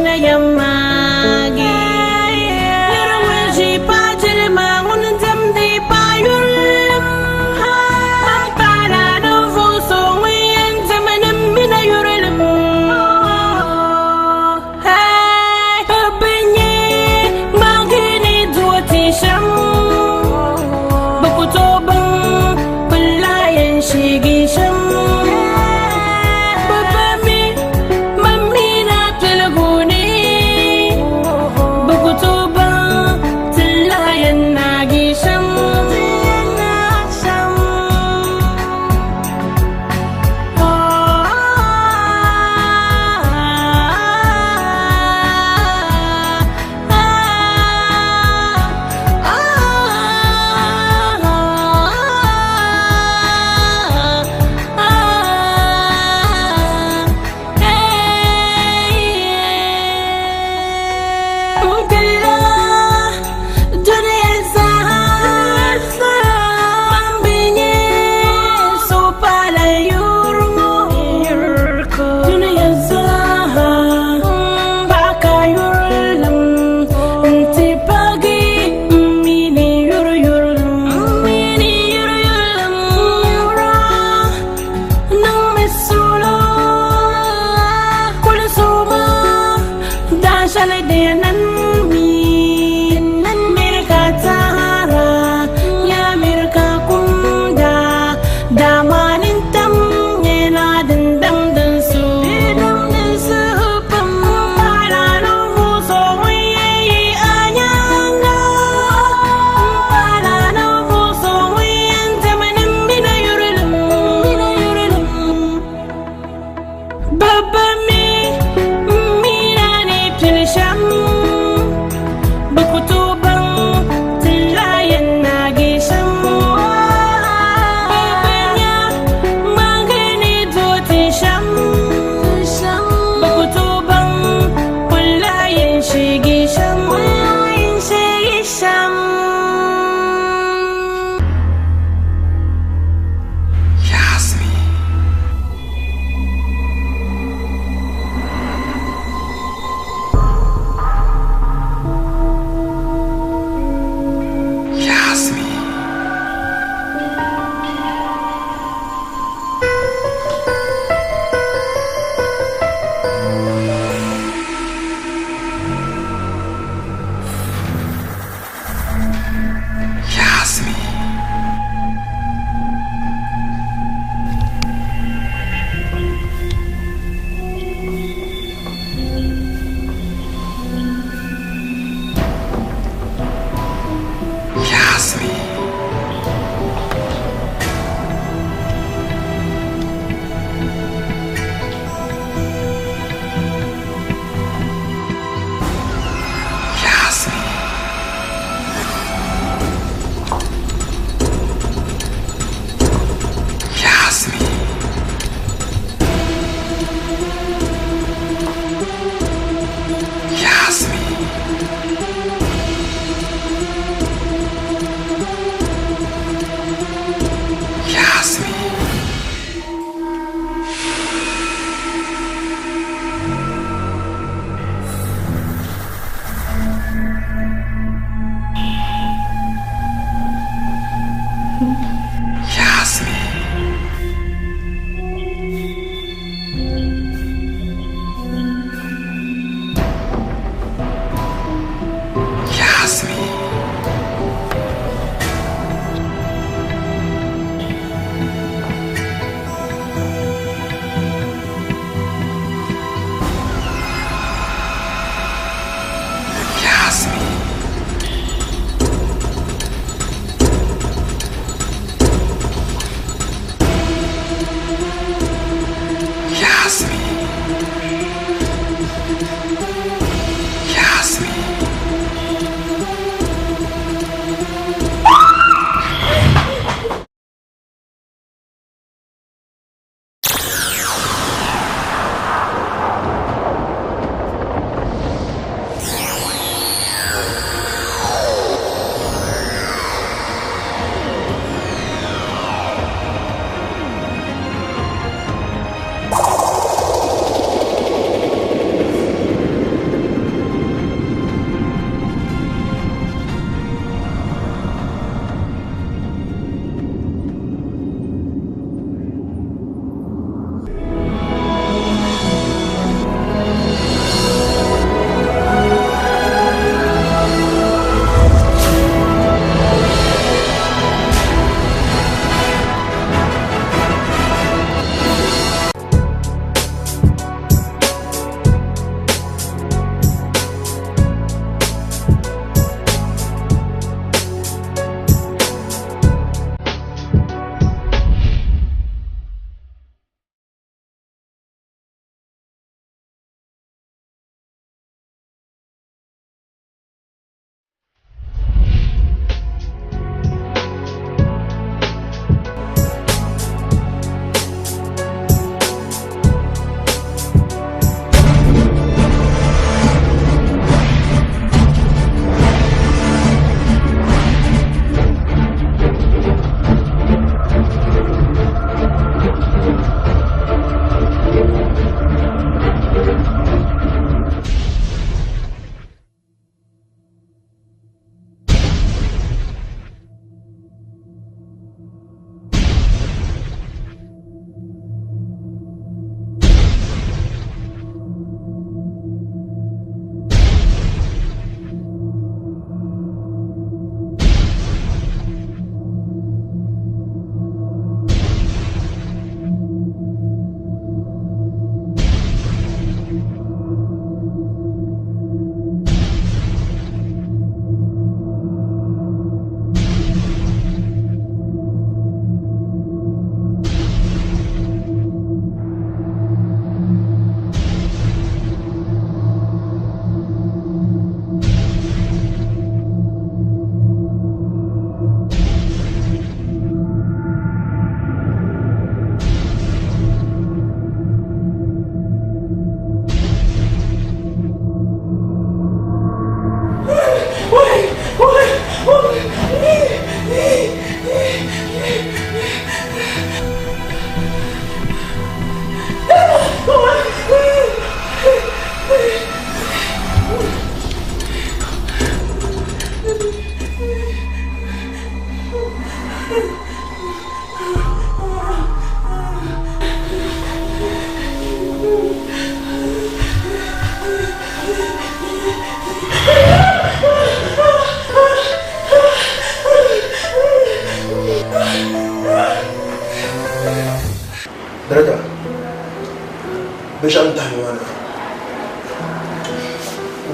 na yɛn maagi. Nir ŋun ʒi paɣ jilima ŋun diɛmdi paɣ yurilim. Man paala ninvuɣ so ŋun yɛn diɛmi ni m mina yurilim. Hey, bɛ bi nya ŋmaagi ni duo ti shɛm. Bɛ ku tooi baŋ bɛ la yɛn sheegi shɛm. Bɛ bi mi ma mina piligu ni. Bɛ ku tooi baŋ ti la yɛn naagi shɛm. Baba mi, mi na ni pili shɛm.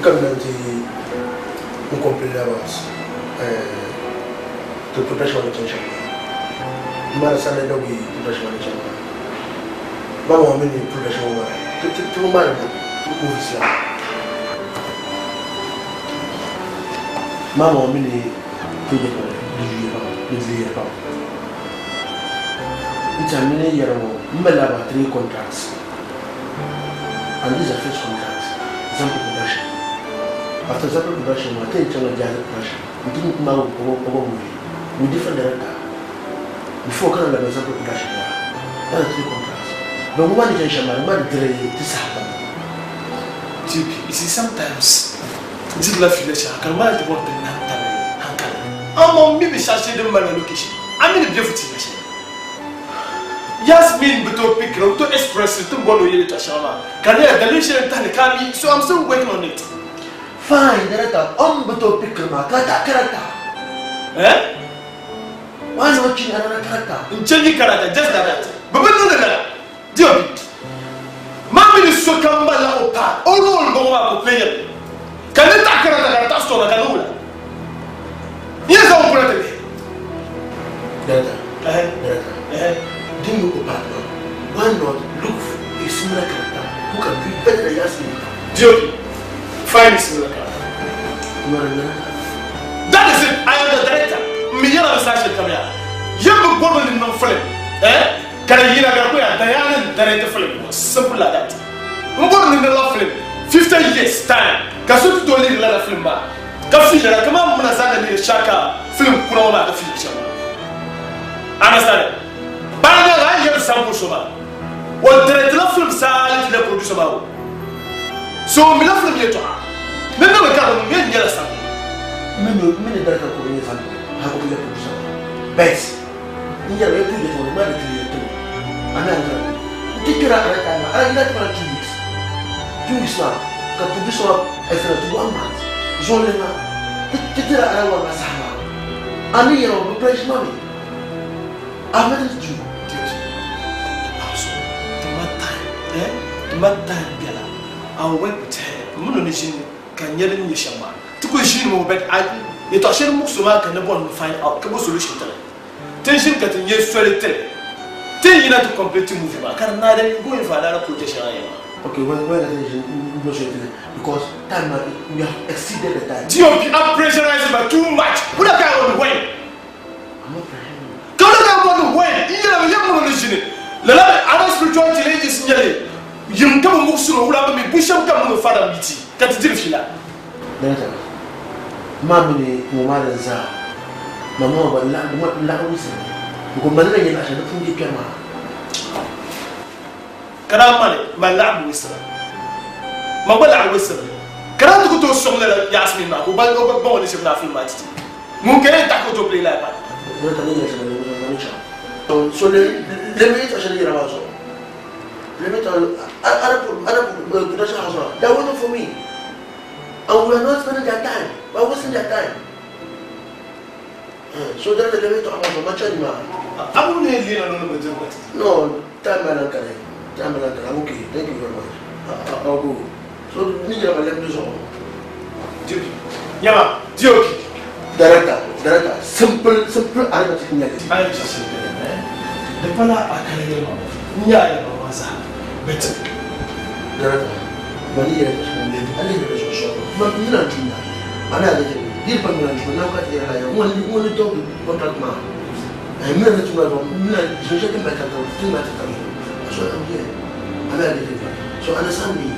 N kamina nti n complain about the production maa ni chani shɛm maa. M ma di sani Dawei production maa ni chani maa. Ma ŋɔ mini production ŋɔ maa ti ti ti maani movies la. Ma ŋɔ mini project maa di yuya pam, di viɛya pam. N tɛha mini yɛri ŋɔ m malila about 3 contracts and this is the first contract, Zampi production. After Zampi production maa ti yɛn chaŋla Jazzy production n ti maagi o gba movie with different director before ka na labina Zampi production maa. That's the 3 contracts. But ŋɔ maa ni chani shɛm maa di maa di diri ti saha pam. TP, you see sometimes n dirila fiila shɛŋa ka di maa ti bɔri ti nam tabili hankali. Amaa m mi bi shɛli shee din mali location, a mi ni be fitiila shɛli. Yasmin bi tooi pickiri, o bi tooi express ti ni bɔri ni o yɛli yɛltɔɣa shɛŋa maa ka di nyɛla daliri shɛli n tahi ni ka a mi, so I'm still working on it. Fine, director, o ni bi tooi pickiri maa ka a tahi character. Eh? Why not change another character? N change character, just like that. Bɛ bi niŋdi lala. Diop, maa mi ni sokam malila o part, o role m-bɔŋɔ maa ka o play yɛli. Ka ni tahi character ka di tahi story ka ni wula. N yɛn zaŋ o kula ti lihi. Director, director, din yi o part maa, why not look for a similar character who can do it better than Yasmin? Diop, find a similar character. You are a director. That is it, I am the director. M mi yɛla ni saha shɛli kam yaa. Yɛn bi bɔri mi ni niŋ film, eh? Ka di yina ka di ku yaa Diana n direct film ŋɔ, simple like that. M bɔri ni niŋla film 50 years time ka so ti tooi lihiri lala film maa ka feel lala kaman m na zaŋdi lihiri Shaka film kuna ŋɔ maa ka feel shɛm maa. Understand? Bala nyɛla a ni yɛli sample so maa o direct la film saa hali ti leei producer maa o. So o mila film yɛltɔɣa ni niŋli ka di niŋ yɛn nyɛla sample. M mi ni director ka o nyɛ sample hali ka o ti leei producer maa but N yɛri ya project ŋɔ ni maa ni ti yɛli ti a ni anzali n ti kpɛra at that time maa a yina ti maa 2 weeks 2 weeks maa ka producer maa extend to 1 month zuɣu lihi maa ti tira at that one maa saha maa a ni yɛri bi pressure maa mi I have nothing to do. So, ti ma time, eh? Ti ma time biɛla. I will work with her. M mini o ni ʒini ka n nya din nyɛ shɛm maa. Ti kuli ʒini mi o but I yɛtɔɣ shɛli muɣisi o maa ka n ni bɔri ni find out ka bo solution tili. Ti ʒini ka ti nya soli tili ti ni yina ti complete movie maa ka di naai then you go in for another project shɛŋa yɛn maa. Okay, when when ti ʒini n bo soli tili because time maa we have exceeded the time. DOP, a pressurize ma too much. Wula ka a bɔri ni when? I'm not pressuring you. Ka wula ka a bɔri ni when? N yɛla mi yɛm mini ni ʒini lala mi other spiritual challenges n nyɛli yim ka bi muɣisiri o wula bi mi bu shɛm ka mini o fada miti ka ti diri fiila. Director, ma mini ŋɔ maa din zaa, ma maŋa gba n laɣim wisiri because mani na nyɛ laɣ shɛli di puuni je kpɛri maa. Ka daa mani ma laɣim wisira, ma gba laɣim wisiri li. Ka daa ti ku tooi sɔŋ lala Yasmin maa ka o gba baŋ o ni shiri naai film maa ti ti. Ŋun ka yɛn taɣi ka o tooi play lala part maa. Director, ni yɛli shɛli ni ni chaŋ. So lemi yɛltɔɣa shɛli yɛra maa zuɣu. Lemi yɛltɔɣa other production house maa, they are waiting for me. And we are not spending their time. We are wasting their time. So that the limit of our match ma. Abu ne li na no no do what? No, time man kan. Time man kan. I'm okay. Thank you very much. I'll go. So ni jira ba lem so. Dioki. Yama, Dioki. Director, director. Simple, simple arithmetic nyali. I just said, eh? The pala akala yema. Nya ya ma za. But director, mani yɛrɛ ka sɔrɔ lɛbi ale yɛrɛ sɔrɔ sɔrɔ ma n bɛna tun na a bɛ ale jɛni den pa bɛna tun na ka yɛrɛ la yɛrɛ n ko ni dɔw bɛ contract ma a ye mina ne tun na dɔrɔn n bɛna je jette ma carte d'identité ma carte d'identité a sɔrɔ an bɛ a bɛ ale jɛni so understand me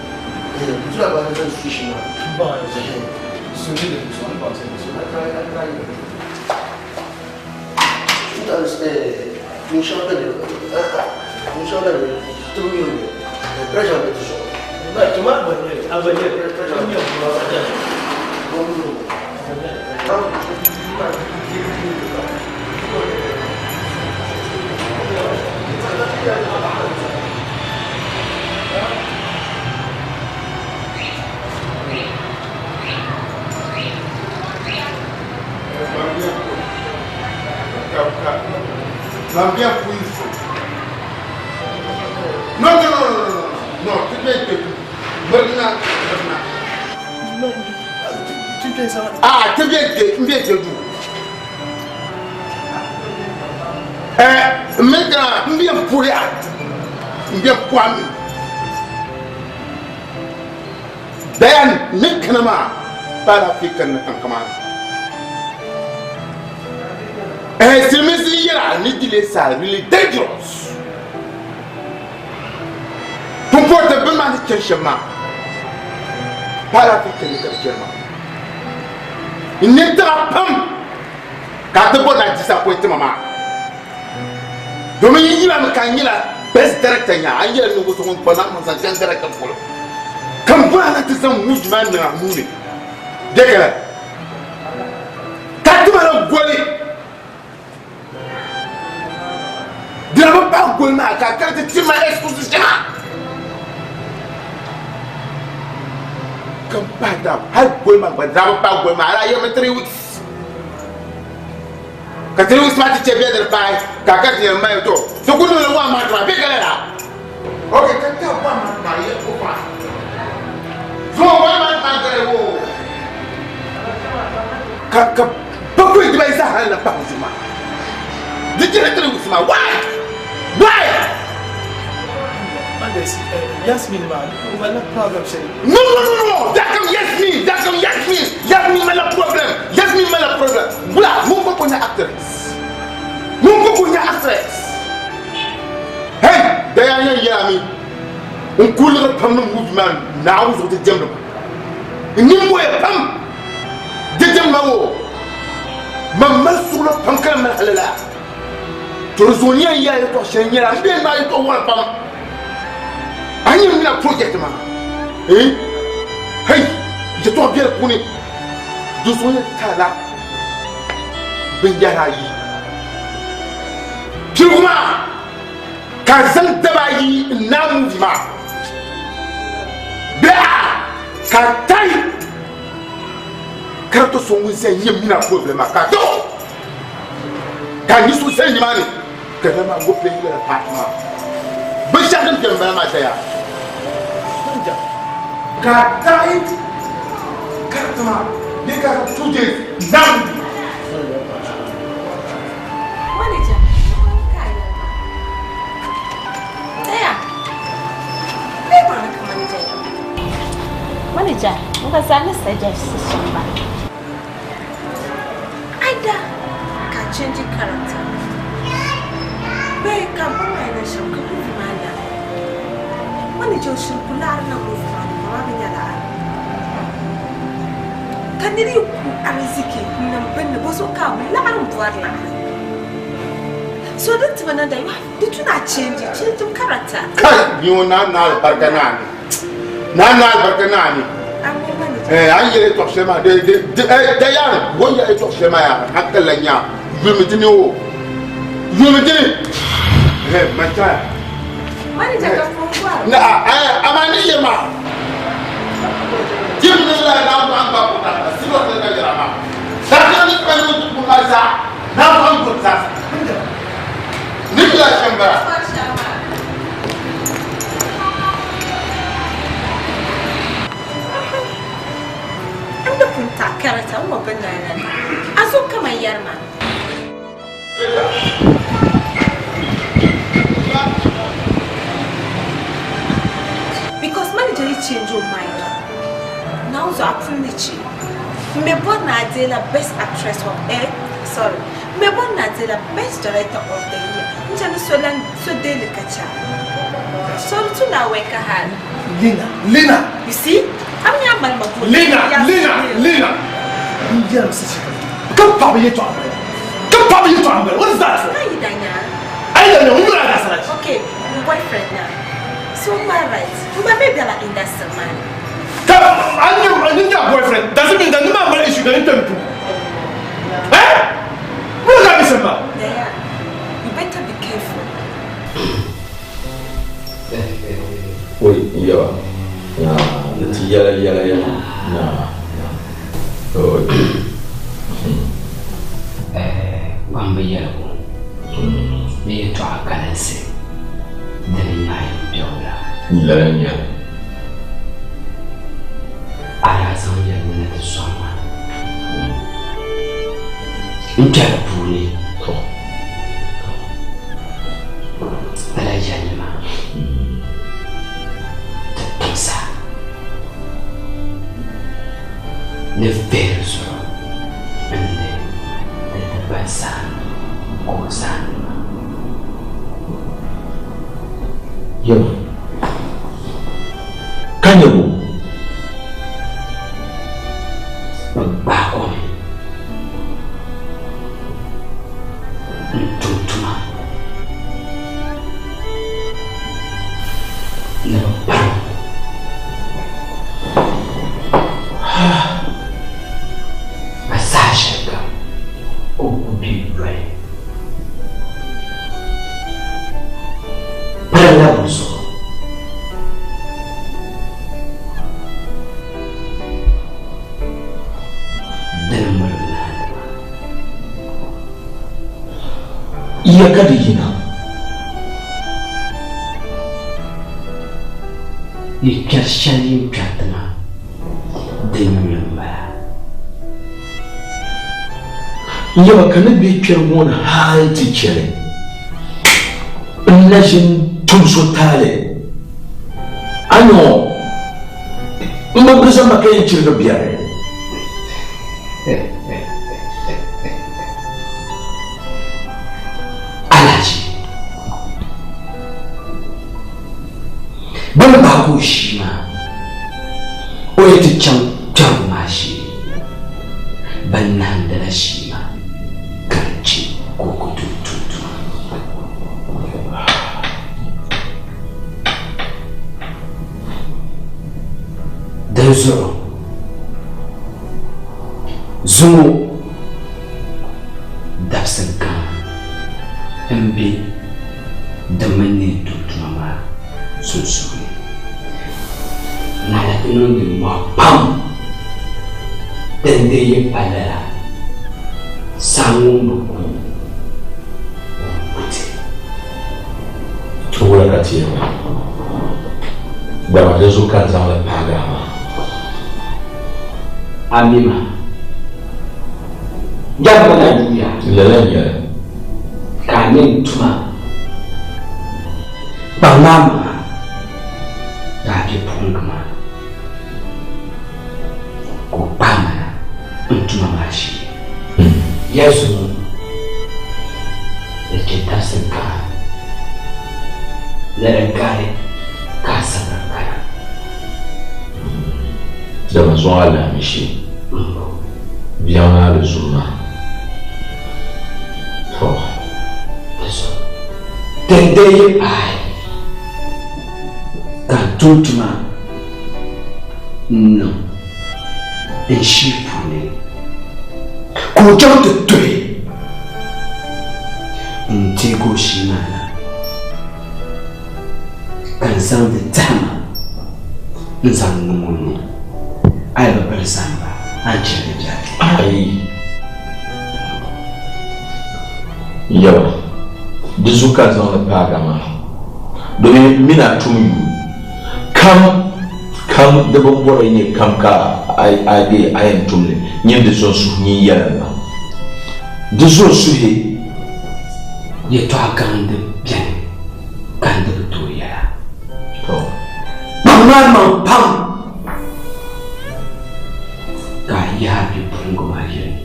tu la ba understand situation na. Ba so ne de so an ba se so. I try I try. Sometimes tun shɛŋa bɛ tun shɛŋa bɛ tibi mi o pressure bɛ ti zuɣu. Naambia kuifu. No, no, no, no, no, no. No, tupe tupe. Berna, berna. Ah, ti bɛ n bɛ du. N bɛ kana n bɛ puya n bɛ puami. Dayan ni kana maa ba la fi kan na kankama. Silminsi yɛra ni delays are really dangerous. Pumpɔta bɛ maa ni chɛni shɛm maa ba la fi kan ni ka bi chɛni maa. N ni taga pam ka ti bɔ na disappoint ma maa. Domin yi yila mi ka n nyɛla best director nya an yɛla ninvuɣu so ŋun kpa na zaŋ chaŋ director polo. Ka n bɔra na ti zaŋ movie maa niŋ a nuu ni. Dekele. Ka ti ma na goli. Dina bi paai goli maa ka a kana ti ti ma excuse shɛŋa. Ka n paai daa hali goli maa gba daa bi paai goli maa a daa yɛmi 3 weeks. Ka 3 weeks maa ti chɛ bɛ di paai ka a kana ti yɛn ma to. So ku niŋ li 1 month maa bɛ ka lala. Okay, ka ta 1 month maa yɛ o fa. So 1 month maa gari wo. Ka ka bakwai dibayi zaa hali na pahi zuɣu maa. Di chɛla 3 weeks maa. Why? Why? Yasmin ma, wala problem shey. No, no, no, no. That come Yasmin. That come Yasmin. Yasmin ma la problem. Yasmin ma la problem. Bula, mun ko ko nya actress. Mun ko ko nya actress. Hey, da ya yan ya mi. Un kullu pam no movie man na wuzu te jemdo. Ni mo e pam. De jem ma wo. Man mal sulo pam kan mal halala. To zonia ya ya to shen ya mbe ma to wala pam. Anyi mi na project ma. Eh? Hey, je to bien kuni. Do zonia tala. Ben yara yi. Piruma. Ka zan daba yi na movie ma. Bia ka tai. Karto so mun zan yi mina problem ka to. Ka ni so sai ni ma ni. Ka na ma go play la part ma. Bin shakın kyan bala ma taya. Ka tai kartuma ne ka 2 days now. Manager, Daya. Me ba ka manager. Manager, muka sani suggestion ba. Aida ka change character. Bai ka ba mai na shan ka movie ma na. Manager shi kula na movie ma na ma bin yala. Ka niri ku arziki nan ban da boso ka mu la an buwar la. So don't even know that you have to change change character. Kai ni na na albarka na ni. Na na albarka na ni. Eh an yere to shema de de de ya wo ya to shema ya hakala nya. Yumi o. Yumi dini. Eh mata. Manager ka fungwa. Na eh amani yema. Jim ni la na ba ba ko ta. Silo ta ka jara ma. Ta ka ni ka ni ku ma za. Na ba ko ta. Ni la shamba. Anda punta karata wa banana. Azo kama yarma. Because manager you change your mind. Now so apunichi. Me born na la best actress of sorry. Me born na la best director of the year. Ncha ni so lan so daily kacha. So to na weka hal. Lina, Lina. You see? I'm your man Lina, Lina, Lina. Come papa you to Come papa you to What is that for? I don't know. You know that. Okay, my boyfriend now. So my right. My baby la industry man. Come, I knew your boyfriend. Doesn't mean that no matter issue can temple. Eh? What does that mean, man? There. You better be careful. Oi, yeah. Yeah, yeah, yeah. No. Oh. Wambe yellow. Me to a currency. Then I am Biola. Learn. I have some na ti sɔŋ ma. N kpɛri puuni. Lala yɛlli maa ti timsa ni vihiri zuɣu n-ni di ti ban saani ka o saani maa. Yɛma, ka nyɛ bo? Bɛ gbaag o mi n-tum tuma ni bɛ kpalim o. Ka saha shɛlikam ka o ku be yoli. Palila bɛ zuɣu. Dini m-mali bɛ naani maa. Ya ka di yina. Yi kpɛri shɛli yi ni kpɛriti maa, di nyuli m-bala. N yaba ka ni bɛ kpɛri ŋɔ ni hal ti chɛli n na ʒin tum so taali. A ni ŋɔ, m bi biri zamba ka yɛn chirigi biɛri. Alaji, bɛ ni gbaagi o ʒii maa, o yi ti chaŋ kpɛrigu maa shee. Ban nahindila shii maa ka di chɛ ka o ku tooi tum tuma. Dinzuɣu zuŋɔ dabisili kam m-be di mini ni yi tum tuma maa sunsuuni. Ŋala ti niŋ nimmɔhi pam din dii yi pa lala, saa ŋun bi ku o ku ti. O wula ka ti yɛn niŋ? Dama di zuɣu ka n zaŋ li paagi a maa. A mi ma, jɛmbu na yuuya. Lala n-nyɛ li. Ka a mi n tuma. Kpaŋ a maŋa ka a bipuɣiŋga maa ka o kpahi ma na n-tuma maa shee. Ya zuŋɔ di chɛ dabisili kaŋa ni di gari ka a sabiri kana. Dama zuŋɔ alahichi biɛŋ maa bi zum maa. Tɔ! Din dii yi paai ka n tum tuma n-niŋ n shii puuni, ka o chaŋ ti tuhi n-teeg o shii maa na, ka n zaŋ di tahima n-zaŋ niŋ o ni, a yi bi pili zamba, a ni chɛ li biɛri. Ayi! Yawɛ, di zuɣu ka n zaŋ li paag a maa, domin m mi ni a tum yuun kam, kam di bimbɔra yi nyɛ kam ka a deei a yɛn tum li, nyin di zo n-suhi nyin yɛlim ma. Di zo n-suhi. Yɛtɔɣa gaŋdi beni ka n di bi tooi yɛla. Kpaŋ a maŋ pam ka a yaai a bipuɣiŋga maa yɛli ni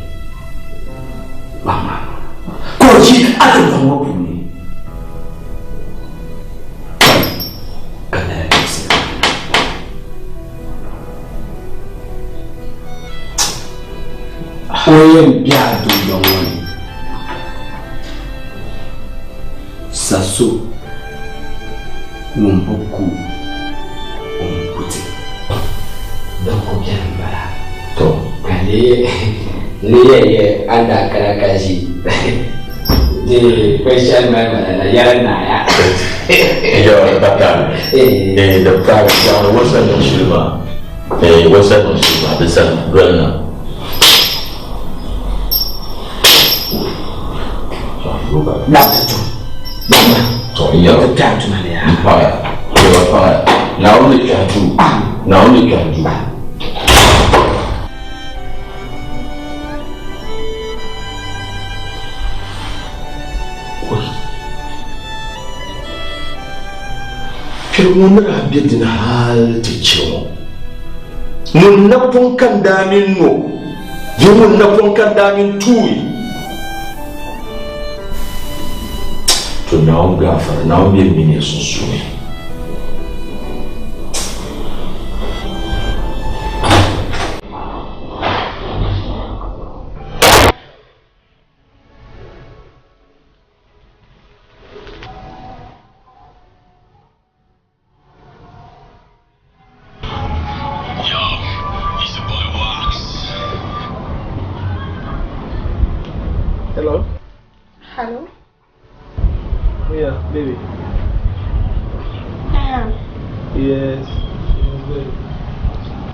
kpaŋ a maŋa ka o yi a tiŋgbɔŋ ŋɔ puuni ka lala dabisili maa niŋ. O yɛn be a dundɔŋ ŋɔ ni sa so ŋun bi ku o ni ku ti. Din ku beni m-bala. To, ka ni ni yɛn yɛ a ni daa kana ka ʒi di question mali ma lala yɛli naaya. Yɔ, di pa taali. Eh, di pa taali. Yaɣili wasa niŋ shili maa. Eh, wasa niŋ shili maa, di sani doli na. Labta tum. Labta. To, yɛli. Ti kpɛhi tuma ni yaa. M paɣiya. Yɛli paɣiya. Naawuni ni kpɛhi duu. Naawuni ni kpɛhi duu. ŋɔ ni daa be dini hal ti chɛ ŋɔ, ŋun napɔŋ ka n daa mi no bee ŋun napɔŋ ka n daa mi tuui? To Naawuni gaafara, Naawuni be m mini ya sunsuuni. Hello? Hello? Yeah, baby. Yeah. Yes. Yes, baby.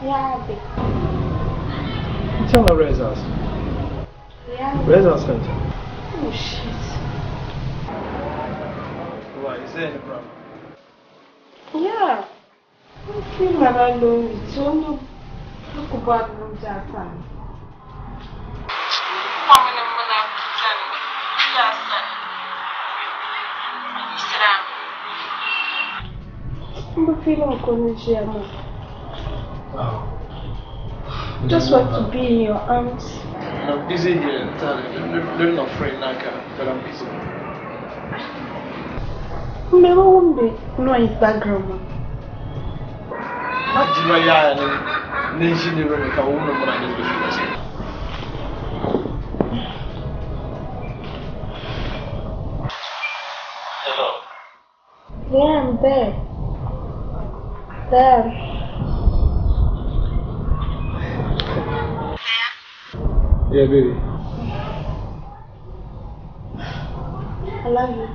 Yeah, baby. Tell her Reza's. Yeah. Reza's center. Oh, shit. Why? Is there any problem? Yeah. I'm feeling my lonely. So, no. Look about no data. I'm feeling Oh. Just want to be in your arms. I'm busy here, darling. They're not free now, but I'm busy. Maybe won't be noise background. Not Jiraya and Ninja Rebecca, woman, but I need to Hello. Yeah, I'm there. There. Yeah, baby. I love you.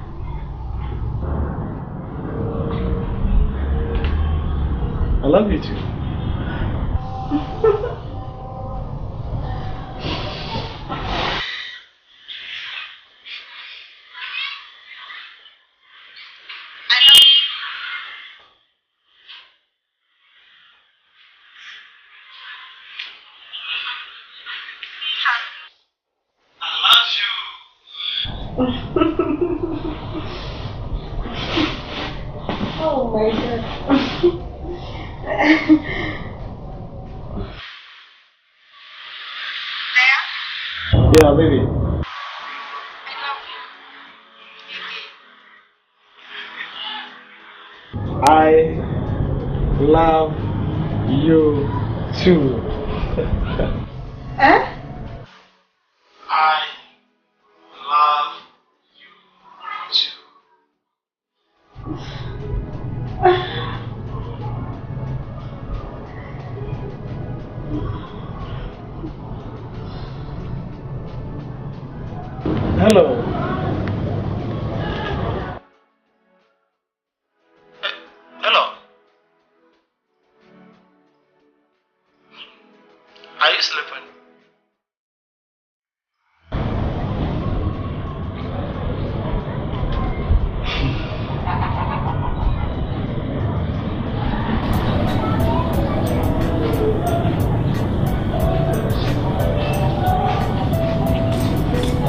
I love you too. Oh my god. Yeah, baby. I love you too. Eh? I love you too. Hello. Hello. Are you sleeping?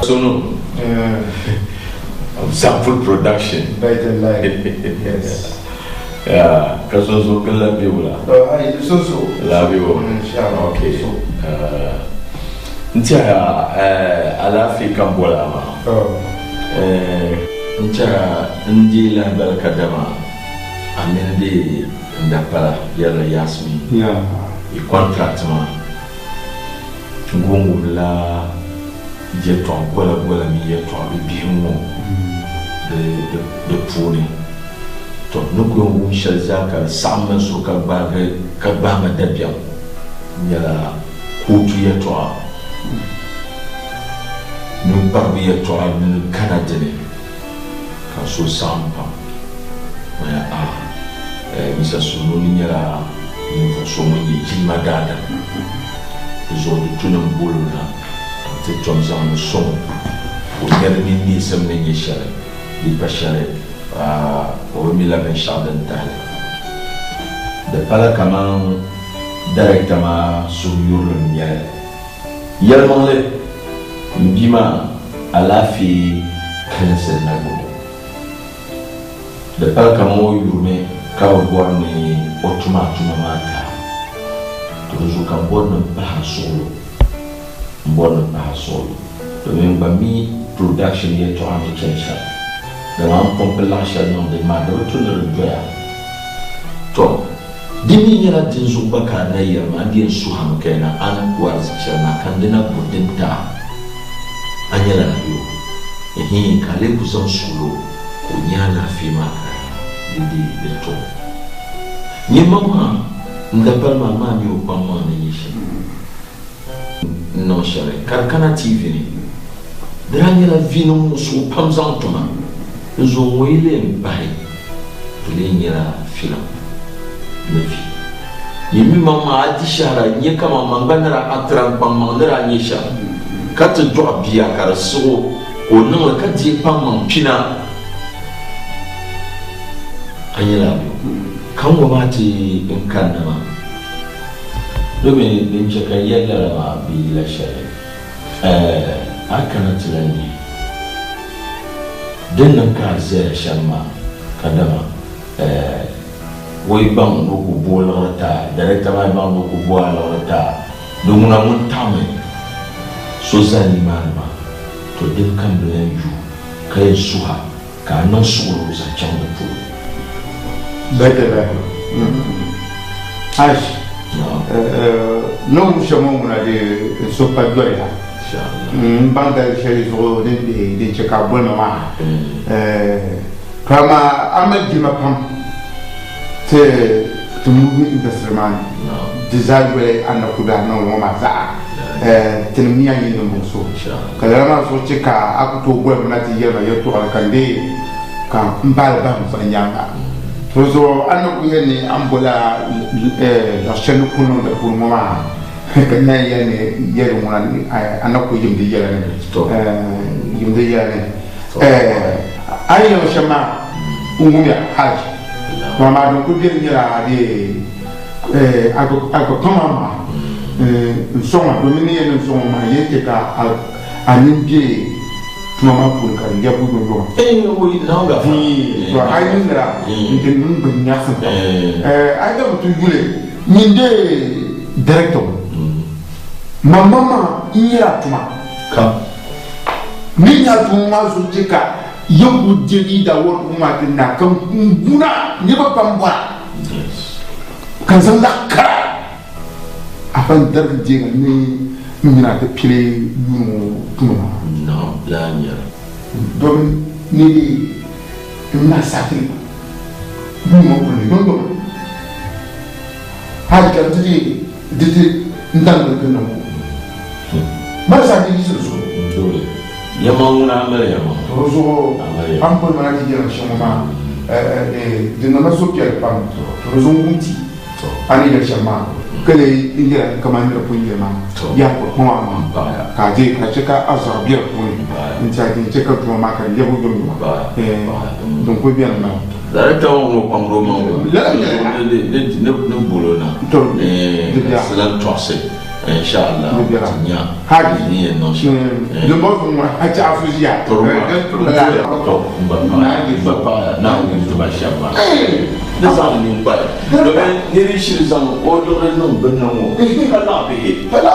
Sono. Sample production. Better life. Yes. Yeah, kaso so kala biwla. Oh, so so. La biwo. Inshallah. Okay. Ntia alafi kambola ma. Oh. Ntia ndi la balkadama. Amende ndapala yala Yasmin. Yeah. I contract ma. Ngungu la yɛltɔɣa gola gola mini yɛltɔɣa bi bihi ŋɔ di puuni. To ni ku yɛn wum shɛli zaa ka di saɣim ma zuɣu ka gbaagi ka gbahi ma dabiɛm nyɛla kootu yɛltɔɣa mini kparibu yɛltɔɣa mini kana dini ka n suhu saɣim pam. Maya a Mr. Sununi nyɛla ninvuɣ so ŋun nyɛ jilima daadam. Di zuɣu di tu ni m boli o na nti tom zaŋ ni sɔŋ o nyari mini neesim ni nyɛ shɛli di pa shɛli o bi mila binshɛɣu din tahili. Di pala kaman darekta maa suhuyurilim nyɛli. Yɛlimaŋli, m bia maa alaafee kalinsi n-na gbubi o. Di pala kaman o yurimi Ka bi bɔri ni o tuma tuma maa taai. To di zuɣu ka m bɔri ni m pahi a suɣulo. M bɔri ni m pahi a suɣulo domin n gba mi production yɛltɔɣa ni chani shɛm. Dama a ni pɔmpi laɣ shɛli niŋ dini maa di bi tu ni di doya. Tɔ! Di mi nyɛla dinzuɣu gba ka a na yɛri ma, a di yɛn suhi a mi ka yɛn na a ni ku arzichi shɛli na ka n di na bo din ti a. A nyɛla a yo. Ɛhii, ka a lee ku zaŋ suɣulo ka o nya alaafee maa ka di di di to. Nyɛ maŋmaŋa n dapali maa maa mi o kpaŋmaŋ ni nyɛ shɛm n niŋ shɛli ka di kana TV ni. Di daa nyɛla vi ni muɣisigu pam zaŋ ti ma. N zo ŋɔ yi lee m-pahi, di lee nyɛla filim ni vi. Yi mi maŋmaŋa a di shɛhira n-nyɛ kaman man gba ni daa atira n kpaŋmaŋ ni daa nyɛ shɛm, ka ti dɔɣi bia ka di siɣ o ka o niŋ li ka deei kpaŋmaŋ pina. A nyɛla a yo ka ŋɔ maa ti n kanna maa, domi din chɛ ka n yɛli lala maa bi yila shɛli. Ɛɛh, a kana ti lan nya din niŋ ka a zaya shɛm maa, kadama ɛɛh, o yi baŋ ni o ku bo o liɣiri ti a, director maa yi baŋ ni o ku bo a liɣiri ti a, di ŋuna ŋun taɣimi so zani nimaani maa, to dini ka m bi lan yu ka yɛn suh a ka a niŋ suɣilo zaŋ chaŋ di polo. Bɛtɛlɛ, Ash, ni wum shɛm ŋɔ ŋuna di so pa doliya. M baŋ dali shɛli zuɣu din be din chɛ ka a boli ma maa. To amaa a mali jilima pam ti ti movie industry maa ni. Di zaa yoli a ni kul daa niŋ ŋɔ maa zaa. Tinim nia yi niŋ so. Ka lala maa zuɣu chɛ ka a ku tooi boli ma na ti yɛli ma yɛltɔɣili ka n deei ka m baali bahi m nyaaŋa. To zuɣu a ni kul yɛli ni a ni bola luɣ shɛli ni kul niŋ di puuni ŋɔ maa, ka n naan yɛli ni yɛli ŋuna ni a na kul yim di yɛla ni. Yim di yɛla ni. A ni yɛli shɛm maa n wumya hal. Amaa din kul beni nyɛla a gba kpaŋ a maŋa n-sɔŋ ma, domin ni yɛn ni n-sɔŋ ma maa, yɛn chɛ ka a nini be tuma maa puuni ka di lɛbigi yomyoma. To a yi niŋ lala, n ti niŋ bɛ nyaɣisim pam. A yi gba bi ti yuli nyin deei director ŋɔ, maŋmaŋmaŋa n-nyɛla a tuma. Ni nya tuma maa zuɣu chɛ ka yɛn ku deegi da wɔrigu maa ti na ka n guna niriba pam bɔra. Ka n zaŋ laɣ kara afa n-darigi deega ni m mini a ti pili yuuni ŋɔ tuma maa. Naɣ laa nyɛla. Domin ni m mini a saɣiti yuuni ŋɔ puuni yomyoma hal ka di ti di ti n-daŋ ni ti niŋ o. Mali saha ti yiɣisi di zuɣu. Dole. Yɛma ŋuna a mali yɛma. To di zuɣu a ni boli ma na ti yɛli ma shɛm ŋɔ maa, di niŋ ma suhupiɛlli pam. To di zuɣu n wum ti a ni yɛli shɛm maa, ka lee n yɛla kaman nira pun yɛli maa, Yaa ka o kpaŋ a maŋ ka a deei ka chɛ ka a zɔri be di puuni nti a din chɛ ka duuma maa ka di lɛbigi yomyoma. Din kul beni m-bala. Director ŋɔ ŋɔ kpaŋdi o maŋ ne ni boli o na ka ti lan tɔɣisi. Inshallah ti nya di ni yɛn niŋ shɛm. To n gba paɣaya Naawuni ni ti ba shɛm maa ni zaŋ ninkpali domin nira yi shiri zaŋ o liɣiri niŋ bini ni ŋɔ ka laɣ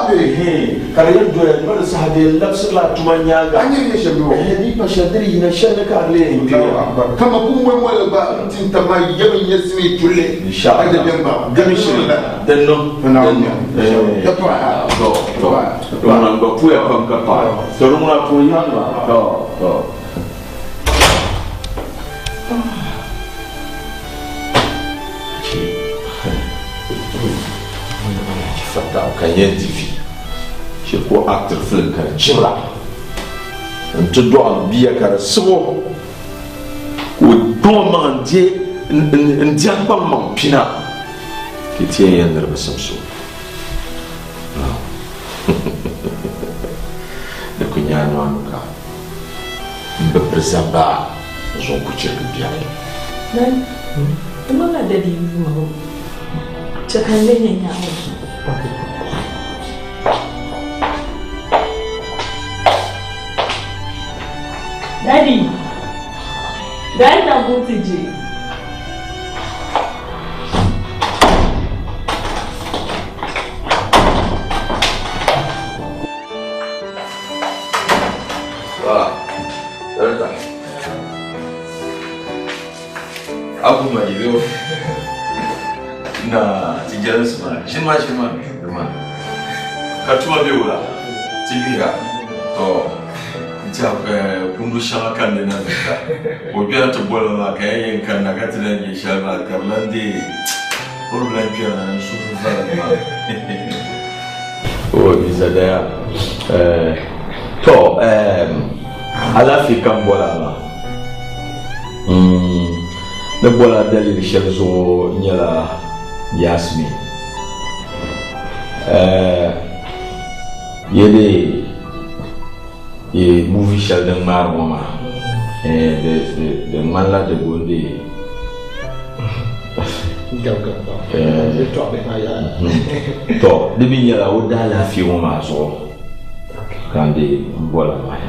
bihi ka di yɛn doya nima di saha di yɛn labisirila a tuma nyaaŋa di yi pa shɛli di di yina shɛli ni ka di lee yɛn kpeya. Inshallah Din niŋ to to to ŋuna gba puya pam ka paɣi to di ŋuna puhi yaɣi to to. Ka yɛn di vi shɛ ka o actor film ka di chibira n ti dɔɣi bia ka di siɣi o ka o kpaŋ o maŋa n di a kpaŋ maŋ pina. Ti ti yɛn yɛli niriba simsi o. Di ku nya a nɔa ni ka m bi piri zamba n zuɣu ku chirigi biɛri. Nan, ti maŋa dadi yuuma ŋɔ, chɛ ka n leei nyɛ nyaɣibu. Daddy, Daddy na ku ti je. ma jide o. Na ti jɛlinsi maa, ʒini maa ʒini maa, ʒini maa. Ka tuma be wula, ti yuya, to n tiɛha kundu shɛŋa ka n di na zita. Ka o gbɛna ti boli ma maa ka ya yɛn kanna ka ti lan nyɛ shɛli maa ka di lan deei o ni bi lan kpɛri na n suhu valim maa. O di zadaya. To alaafee ka m boli a maa. Ni boli a daliri shɛli zuɣu nyɛla Yasmin. Yɛli yi movie shɛli din ŋmaari ŋɔ maa di ŋmanila di gondi to di mi nyɛla o daalaafee ŋɔ maa zuɣu ka n di n boli a maa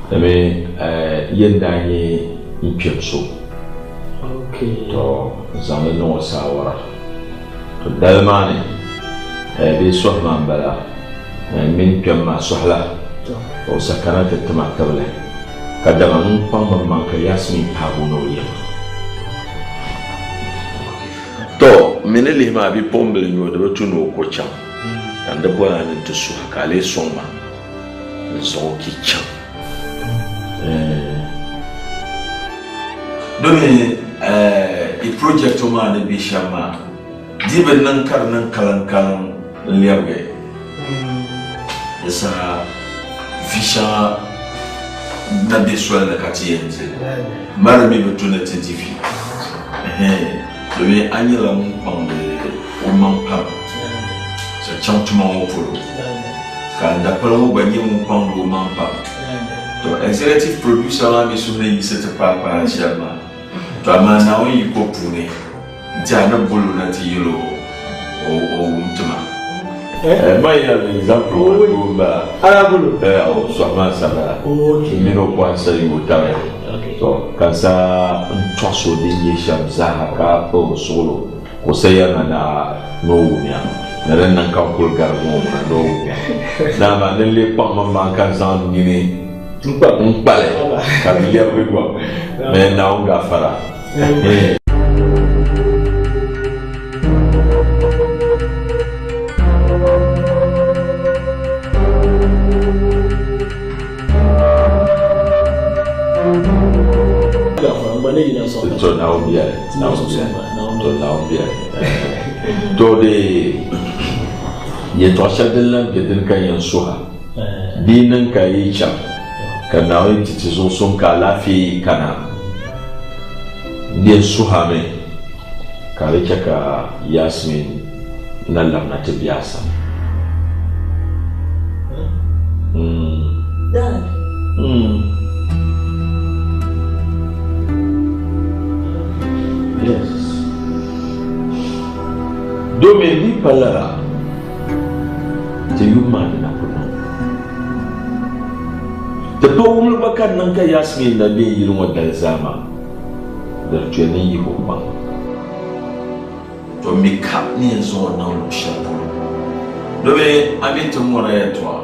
domi yɛn daa nyɛ n kpɛm so to n zaŋli niŋ o saawara to dali maa ni bee sɔhi maa n bala n mini kpɛm maa sɔhila ka o sa kana ti tima tibili ka dama ŋun kpaŋ min maŋ ka Yasmin paagi o ni o yɛma. To m mi ni lihi maa bipuɣimbila n-nyɛ o di bi tu ni o ko chaŋ ka n di boli a ni n ti suhi ka a lee sɔŋ ma n zaŋ o ki chaŋ. Domi i project ŋɔ maa ni be shɛm maa di bi niŋ ka di niŋ kaliŋkaliŋ n-lɛbigi di saha vi shɛŋa na be soli ni ka ti yɛn di mali mi bi tu ni ti di vi domi a nyɛla ŋun kpaŋdi o maŋ pam zaŋ chaŋ tuma ŋɔ polo ka n dapali ŋɔ gba nyɛ ŋun kpaŋdi o maŋ pam. To executive producer maa mi suhu ni yiɣisi ti paai paai shɛm maa. To amaa Naawuni yiko puuni n-ti a ni bol o na ti yɛl o o wum ti ma. Man yɛli ni example ŋɔ doo m-bala. O sɔhi maa sabila. M mini o kɔhi sa yooi taba. To ka n sa n tɔɣisi o din nyɛ shɛm zaaha ka kpuɣi o suɣilo ka o sa yɛli ma ni a ni o wumya ni din niŋ ka n kuli garigi ŋɔ ŋuna ni o wumya. Ni amaa ni n lee kpaŋ m maŋ ka n zaŋ n nini n kpali ka di lɛbigi gom ni Naawuni gaafara. To Naawuni biɛli, Naawuni biɛli, to Naawuni biɛli. To di yɛltɔɣa shɛli din lan be dini ka yɛn suha di yi niŋ ka yi chaŋ ka Naawuni ti ti zuɣusuŋ ka alaafee yi kana n yɛn suhami ka di chɛ ka Yasmin na labina ti be a sani. Dad. Yes. Domin di pa lala, ti yum maa ni na ku niŋ. Ti pa wumli gba ka di niŋ ka Yasmin na be yili ŋɔ dali zaa maa, di di tuya ni n yihi o kpaŋ. To mi ka ni yɛn zaŋ o niŋ luɣ shɛli polo, domin a mi ti ŋɔra yɛtɔɣa.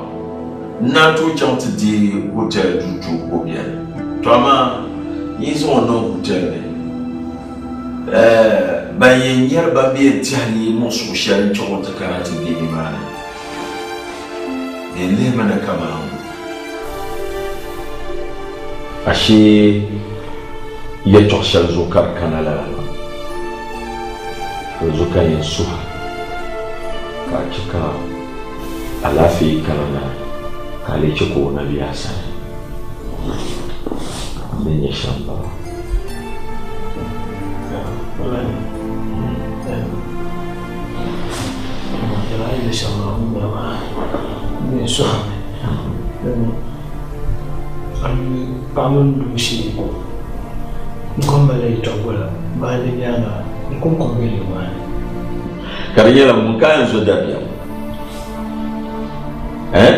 N naan tooi chaŋ ti deei hotel duu ti o ka o beni. To amaa n yi zaŋ o niŋ hotel ni, ban yɛn nyari ban mi yɛn tɛhi ni yi muɣisigu shɛli n-chaŋ o ti kana ti be nimaani, bɛ yɛn lihi ma ni kaman ashee yɛtɔɣ shɛli zuɣu ka di kana lala maa. Di zuɣu ka n yɛn suhi a ka a chɛ ka alaafee kana na ka a lee chɛ ka o na be a sani. Di ni nyɛ shɛm m-bala. Paɣa mini doo shee n kom mali yɛltɔɣa gola bahi di nyaaŋa n kom kom bɛ yili maa ni. Ka di nyɛla ŋun ka yɛn zo dabiɛm. Eh?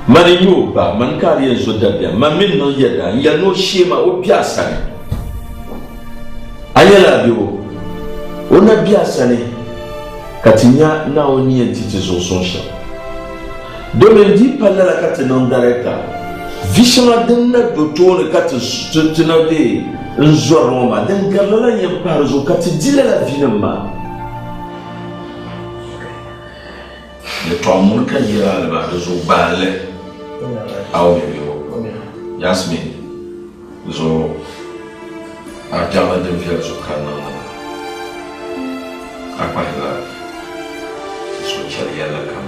Mani n-nyɛ o ba, mani ka a di yɛn zo dabiɛm. Man mi n-niŋ yɛda, n yɛli ni o shee ma, o be a sani. A nyɛla a be o, o na be a sani ka ti nya Naawuni ni yɛn ti ti zuɣusuŋ shɛm. Domin di pa lala ka ti niŋ darɛta. Vi shɛŋa din na do tooni ka ti ti na be n-zɔri ŋɔ maa, din gari lala n-yɛn pahi di zuɣu ka ti di lala vinim maa. Yɛtɔɣ muni ka yɛl a li maa, di zuɣu gbaai li. A o mi bɛ o? Yasmin, di zuɣu a jaŋli din viɛli zuɣu ka n niŋdi maa. A kpahila ti suhuchɛli yɛlli kam.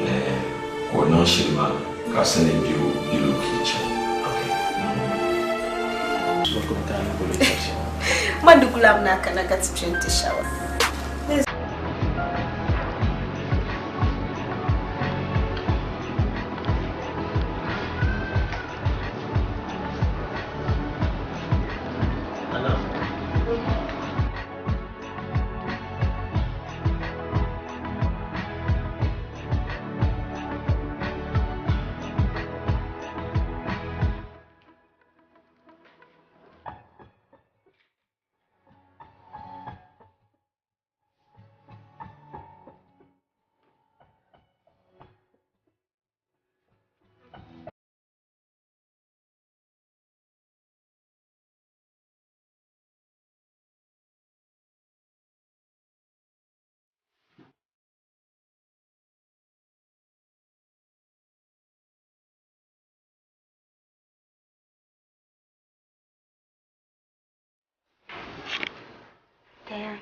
Ɛɛh, ka o niŋ shili maa ka a sani be o bilo ka yi chaŋ. Man di gulam na kana ka ti kpe nti shawa. Dan.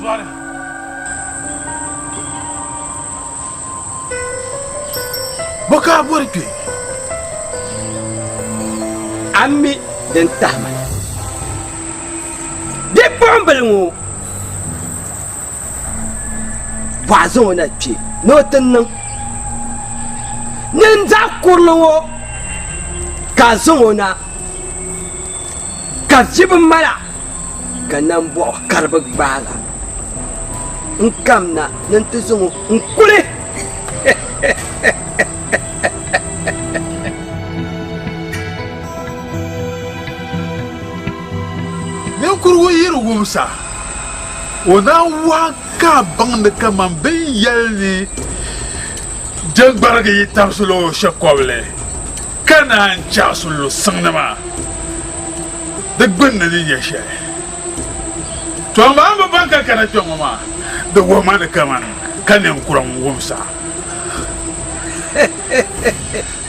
Zuwari. Bɔ ka a bɔri kpe? A mi din tahi ma na. Bipuɣimbila ŋɔ bɔɣa zaŋ o na kpe ni o ti niŋ ninzaɣ kurili ŋɔ ka a zaŋ o na ka vi bi mala ka nambɔɣu karibu gbaag a. N kamna ni n ti zaŋ o n-kuli. Ninkurigu yiri wumsa, o naan waɣa ka a baŋdi kaman bɛ ni yɛli ni jɛŋgbarigi yi tabisi lu o shɛkɔbili ka naan chaɣisi lu siŋni maa, di gbunni ni nyɛ shɛli. To amaa a ni bi baŋ ka kana kpe ŋɔ maa, di wuhi ma ni kaman ka ninkura ŋ-wumsa.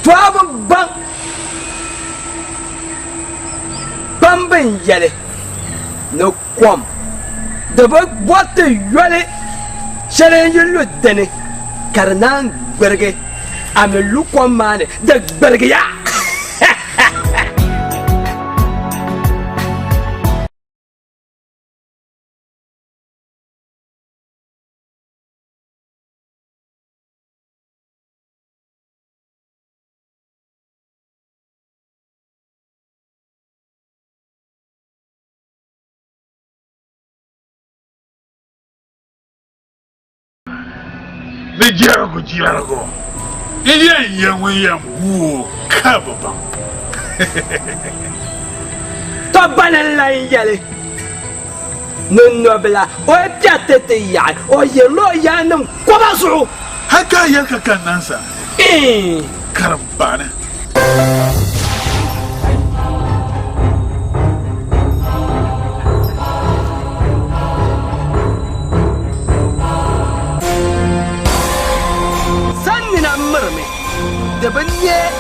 To a bi baŋ Kpamba n-yɛli ni kom di bi bɔri ti yoli shɛli n-yi lu dini ka di naan gbirigi, a mi lu kom maa ni di gbirigiya. Ni jɛrigu jɛrigu n yɛn nyɛ ŋun yɛn bu o ka bi baŋ. Tɔbba ni lan yɛli ni nɔbila o yi piɛri ti ti yaɣi o yirila o yaannim kɔba zuɣu. Hal ka a yɛli ka ka nansa karimbaani. San nina mirimi, di bi neei.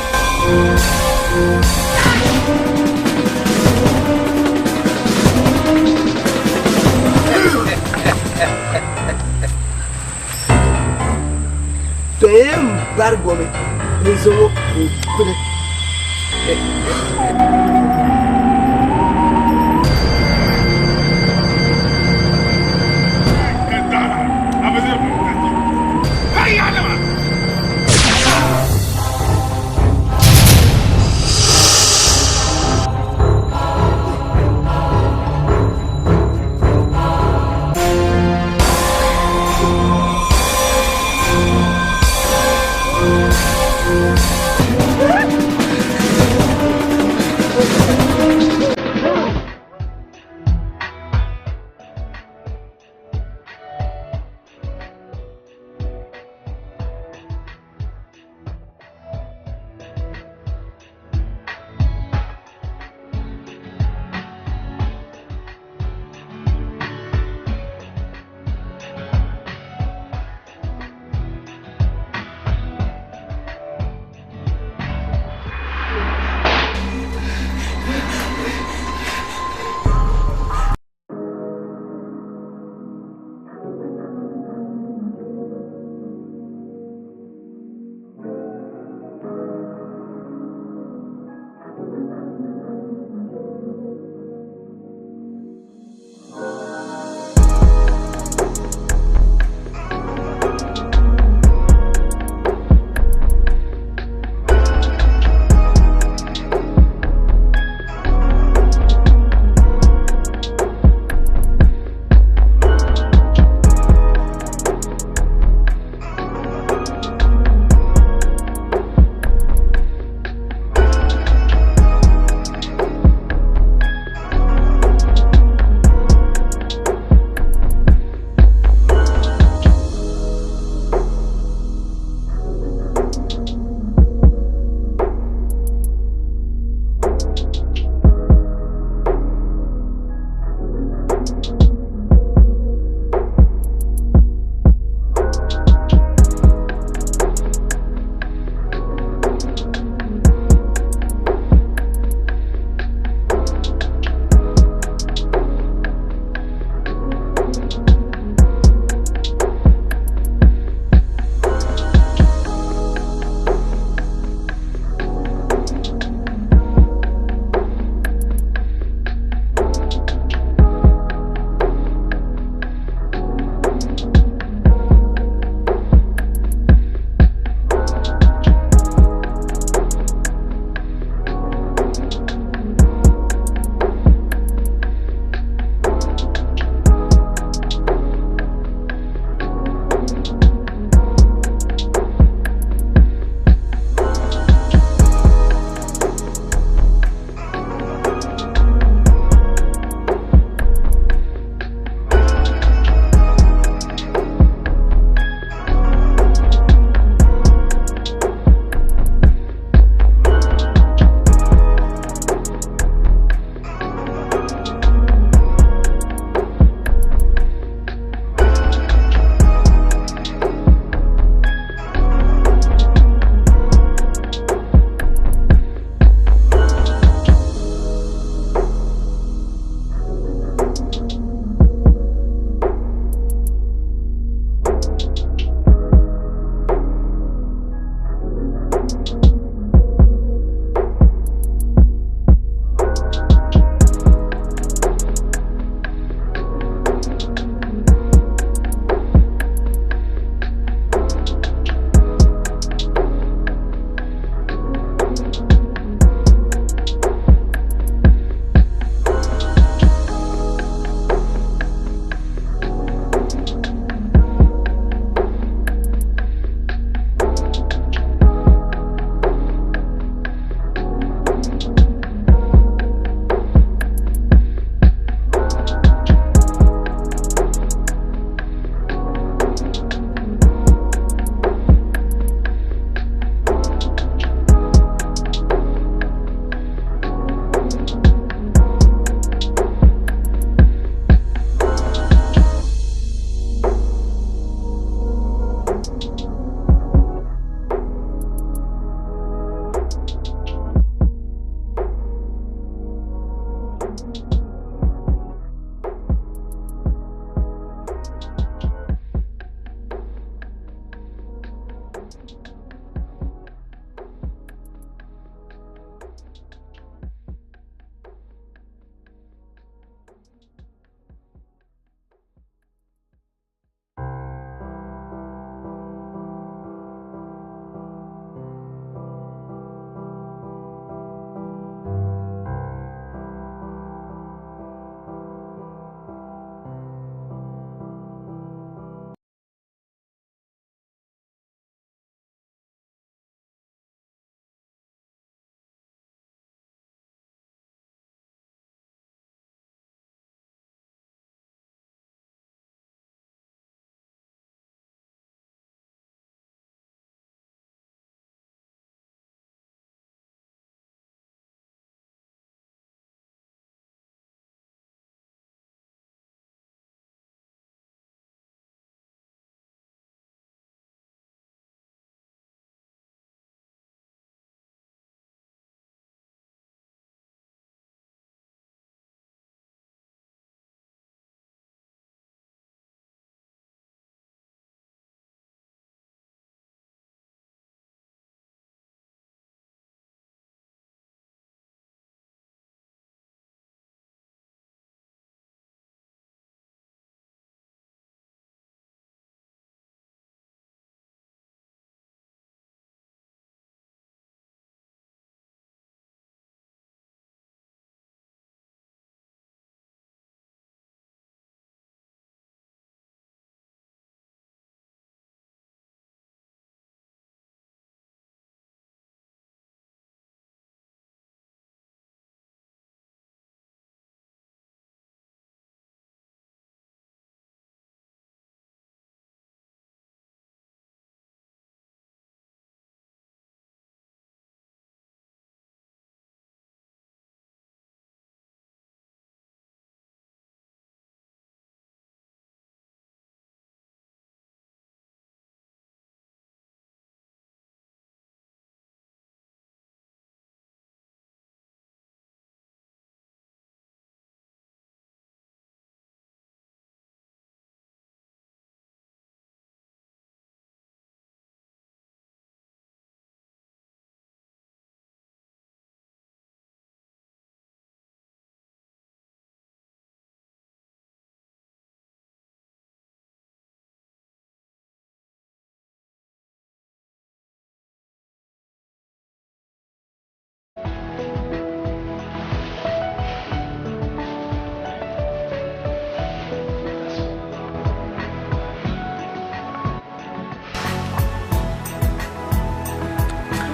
To yɛn barigomi n-zaŋ o n-kuli.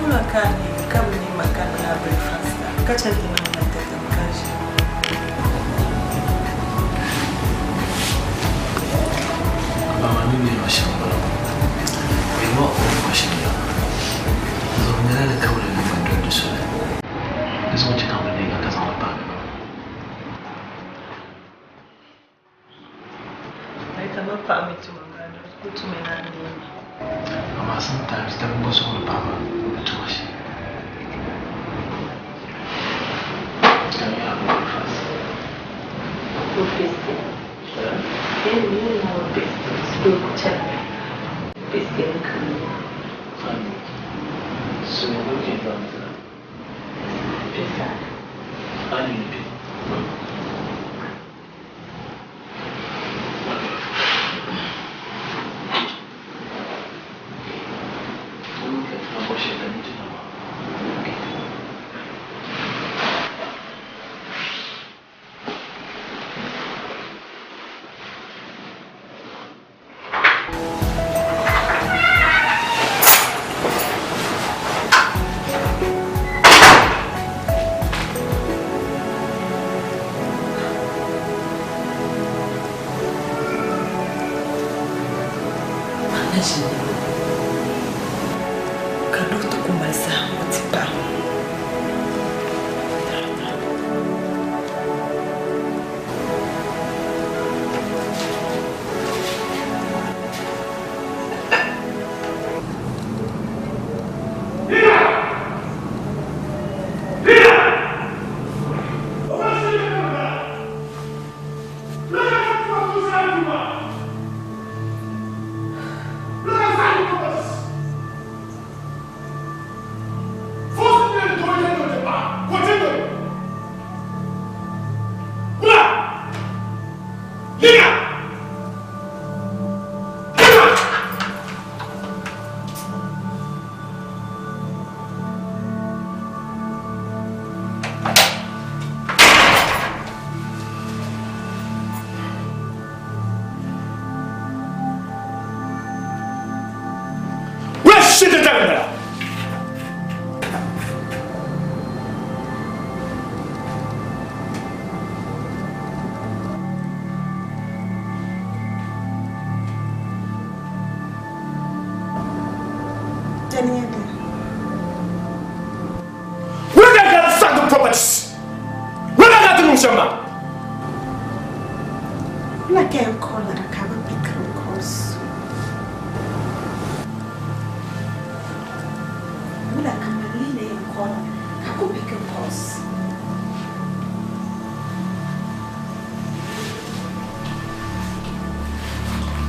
Wula ka a neegi ka bi neei ma ka niŋ a breakfast la, ka chɛ ti niŋ ma tɛtɛm ka ʒiya. Amaa ni neema shɛm m-bala ŋɔ, o yɛn ma o ni bɔri shɛm la, di zuɣu nyɛla ni kabili ni gba doli di soli. Di zuɣu n-chɛ ka m bi neeg a ka zaŋ li paagi ma. Amaa sometimes dabba gba sɔŋdi paɣaba ni tuma shee. Can you have breakfast? So, okay, Ka doctor ku mali saha ŋɔ ti paɣa ŋɔ.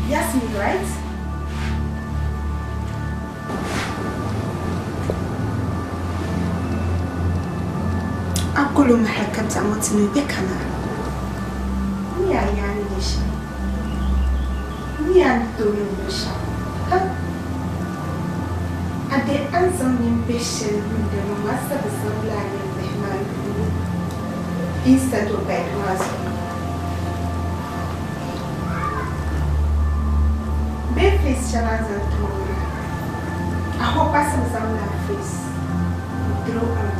Yasmin, right? Akulu mahakam amotinu bekana. Ni ayani nisha. Ni antolu nisha. Ha? Ade anzam nimbeshen hunde mama sabasam la ni mehman. Instead of bed was. Face shall tomorrow. I hope I some some face. Draw on it.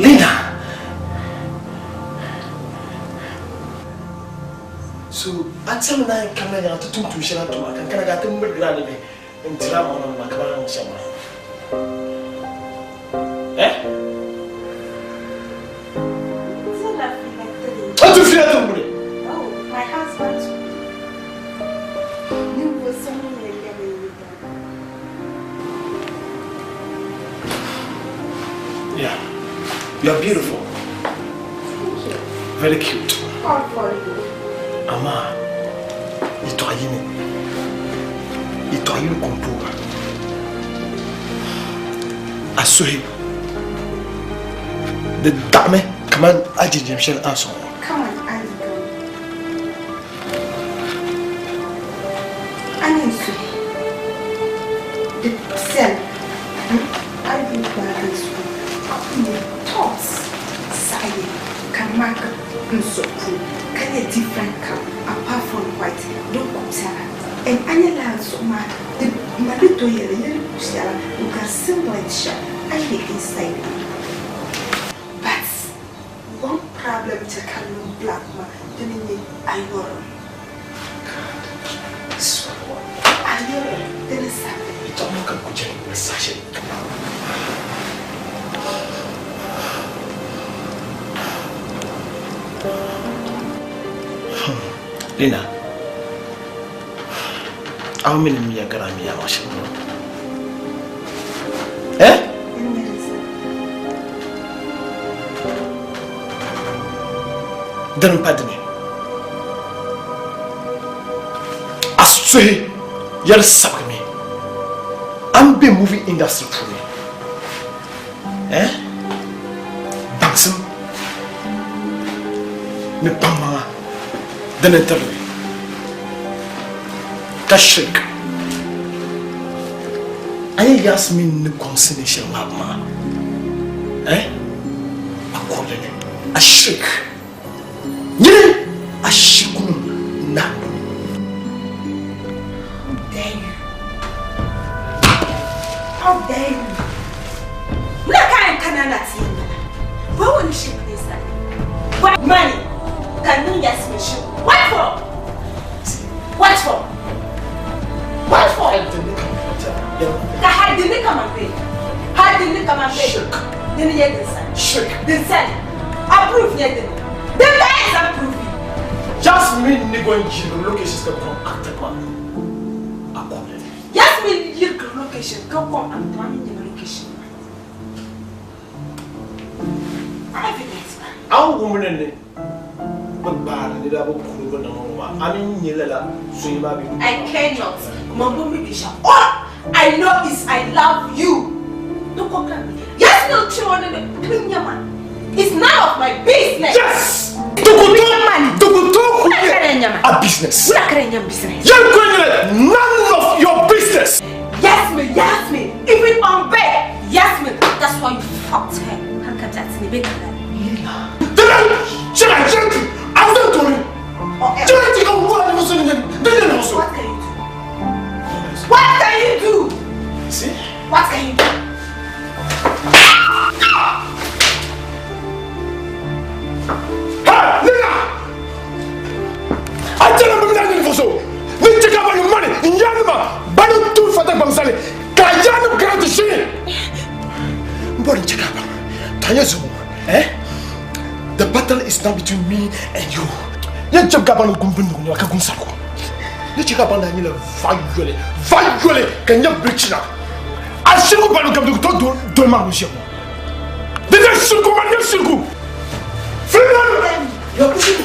Lina! So, atsam na kama ya tutum tu shela tuma kan kana ga tum gra ni be ntira mo na kama na shama. Eh? What do you feel to me? Oh, my husband. You were so many. Yeah. You are beautiful. Thank you. Very cute. All for you. Ama, itoyini. Itoyini kumpu. Asuhi. The dame, come on, I didn't share answer. Come on, Andy. Ka nyɛ different kam apart from white din ku piɛla and a nyɛ lala zuɣu maa di mali to yɛli yɛli piɛla n gari singlet shɛli a ni nyɛ inside maa but one problem chɛ ka niŋ black maa dini n nyɛ a yɔrim a yɔrim dini sabigi. Lina, aw mi ni miya gara miya ma shɛm ŋɔ. Eh? Dini pa dini. A suhi yɛli sabigimi. A ni be movie industry puuni. Eh? Baŋsim ni kpaŋmaŋa dini n-tiri li ka shirk. A nya Yasmin ni kɔŋsi ni shɛli ŋmabu maa? Eh? A kurili ni. A shirk. Nyini a shikunim nahibu ni. How dare you? How dare you? Muna kayan kanana ti yin bala. Ba wani shi ne sa. Why money? Kan niŋ Yasmin shi. What for? What for? What for? Ka haddini kaman be. Haddini kaman be. Dini nyɛ din sani. Din sani. Approve nyɛ dini. Din ka yɛn zaŋ prove. Yasmin ni gɔn yirigi locations ka kɔŋ actor maa. A kɔŋ. Yasmin yirigi location ka kɔŋ actor maa mi nyɛla location maa. Evidence maa. A wum ni ni bɛ gbaari ni daa bi kuri bɛ niŋ ŋɔ maa, a mi nyɛ lala zoya maa bɛ. I cannot. Man bi mi binshɛɣu. All I know is I love you. Di ko ka mi. Yasmin kpɛŋɔ ni ni di nyɛ ma. It's none of my business. Yes! Dukuto ku nyɛ a business. Wula ka di nyɛ business? Yɛli ku nyɛ none of your business. Yasmin, Yasmin, even on bed, Yasmin, that's why you fucked her. Har ka jati ni bɛ kana. What can you do? What can you do? See? What can you do? Hey, nigga! A jɛla bɛ bɛna ɲini faso ni cɛ ka balo mani n yaanima balo tu fata gbamsali ka yaani garanti sini n bɔri n cɛ ka ban tanya zuŋu eh the battle is now between me and you ye jab ka ban gun bin nugu ka gun sarko ni cɛ ka ban na nyɛla va yɔli va yɔli ka nyɛ birichina a sirigu balo kam to do do ma ŋun ʒiya ŋɔ di nyɛ sirigu ma nyɛ sirigu. You are pushing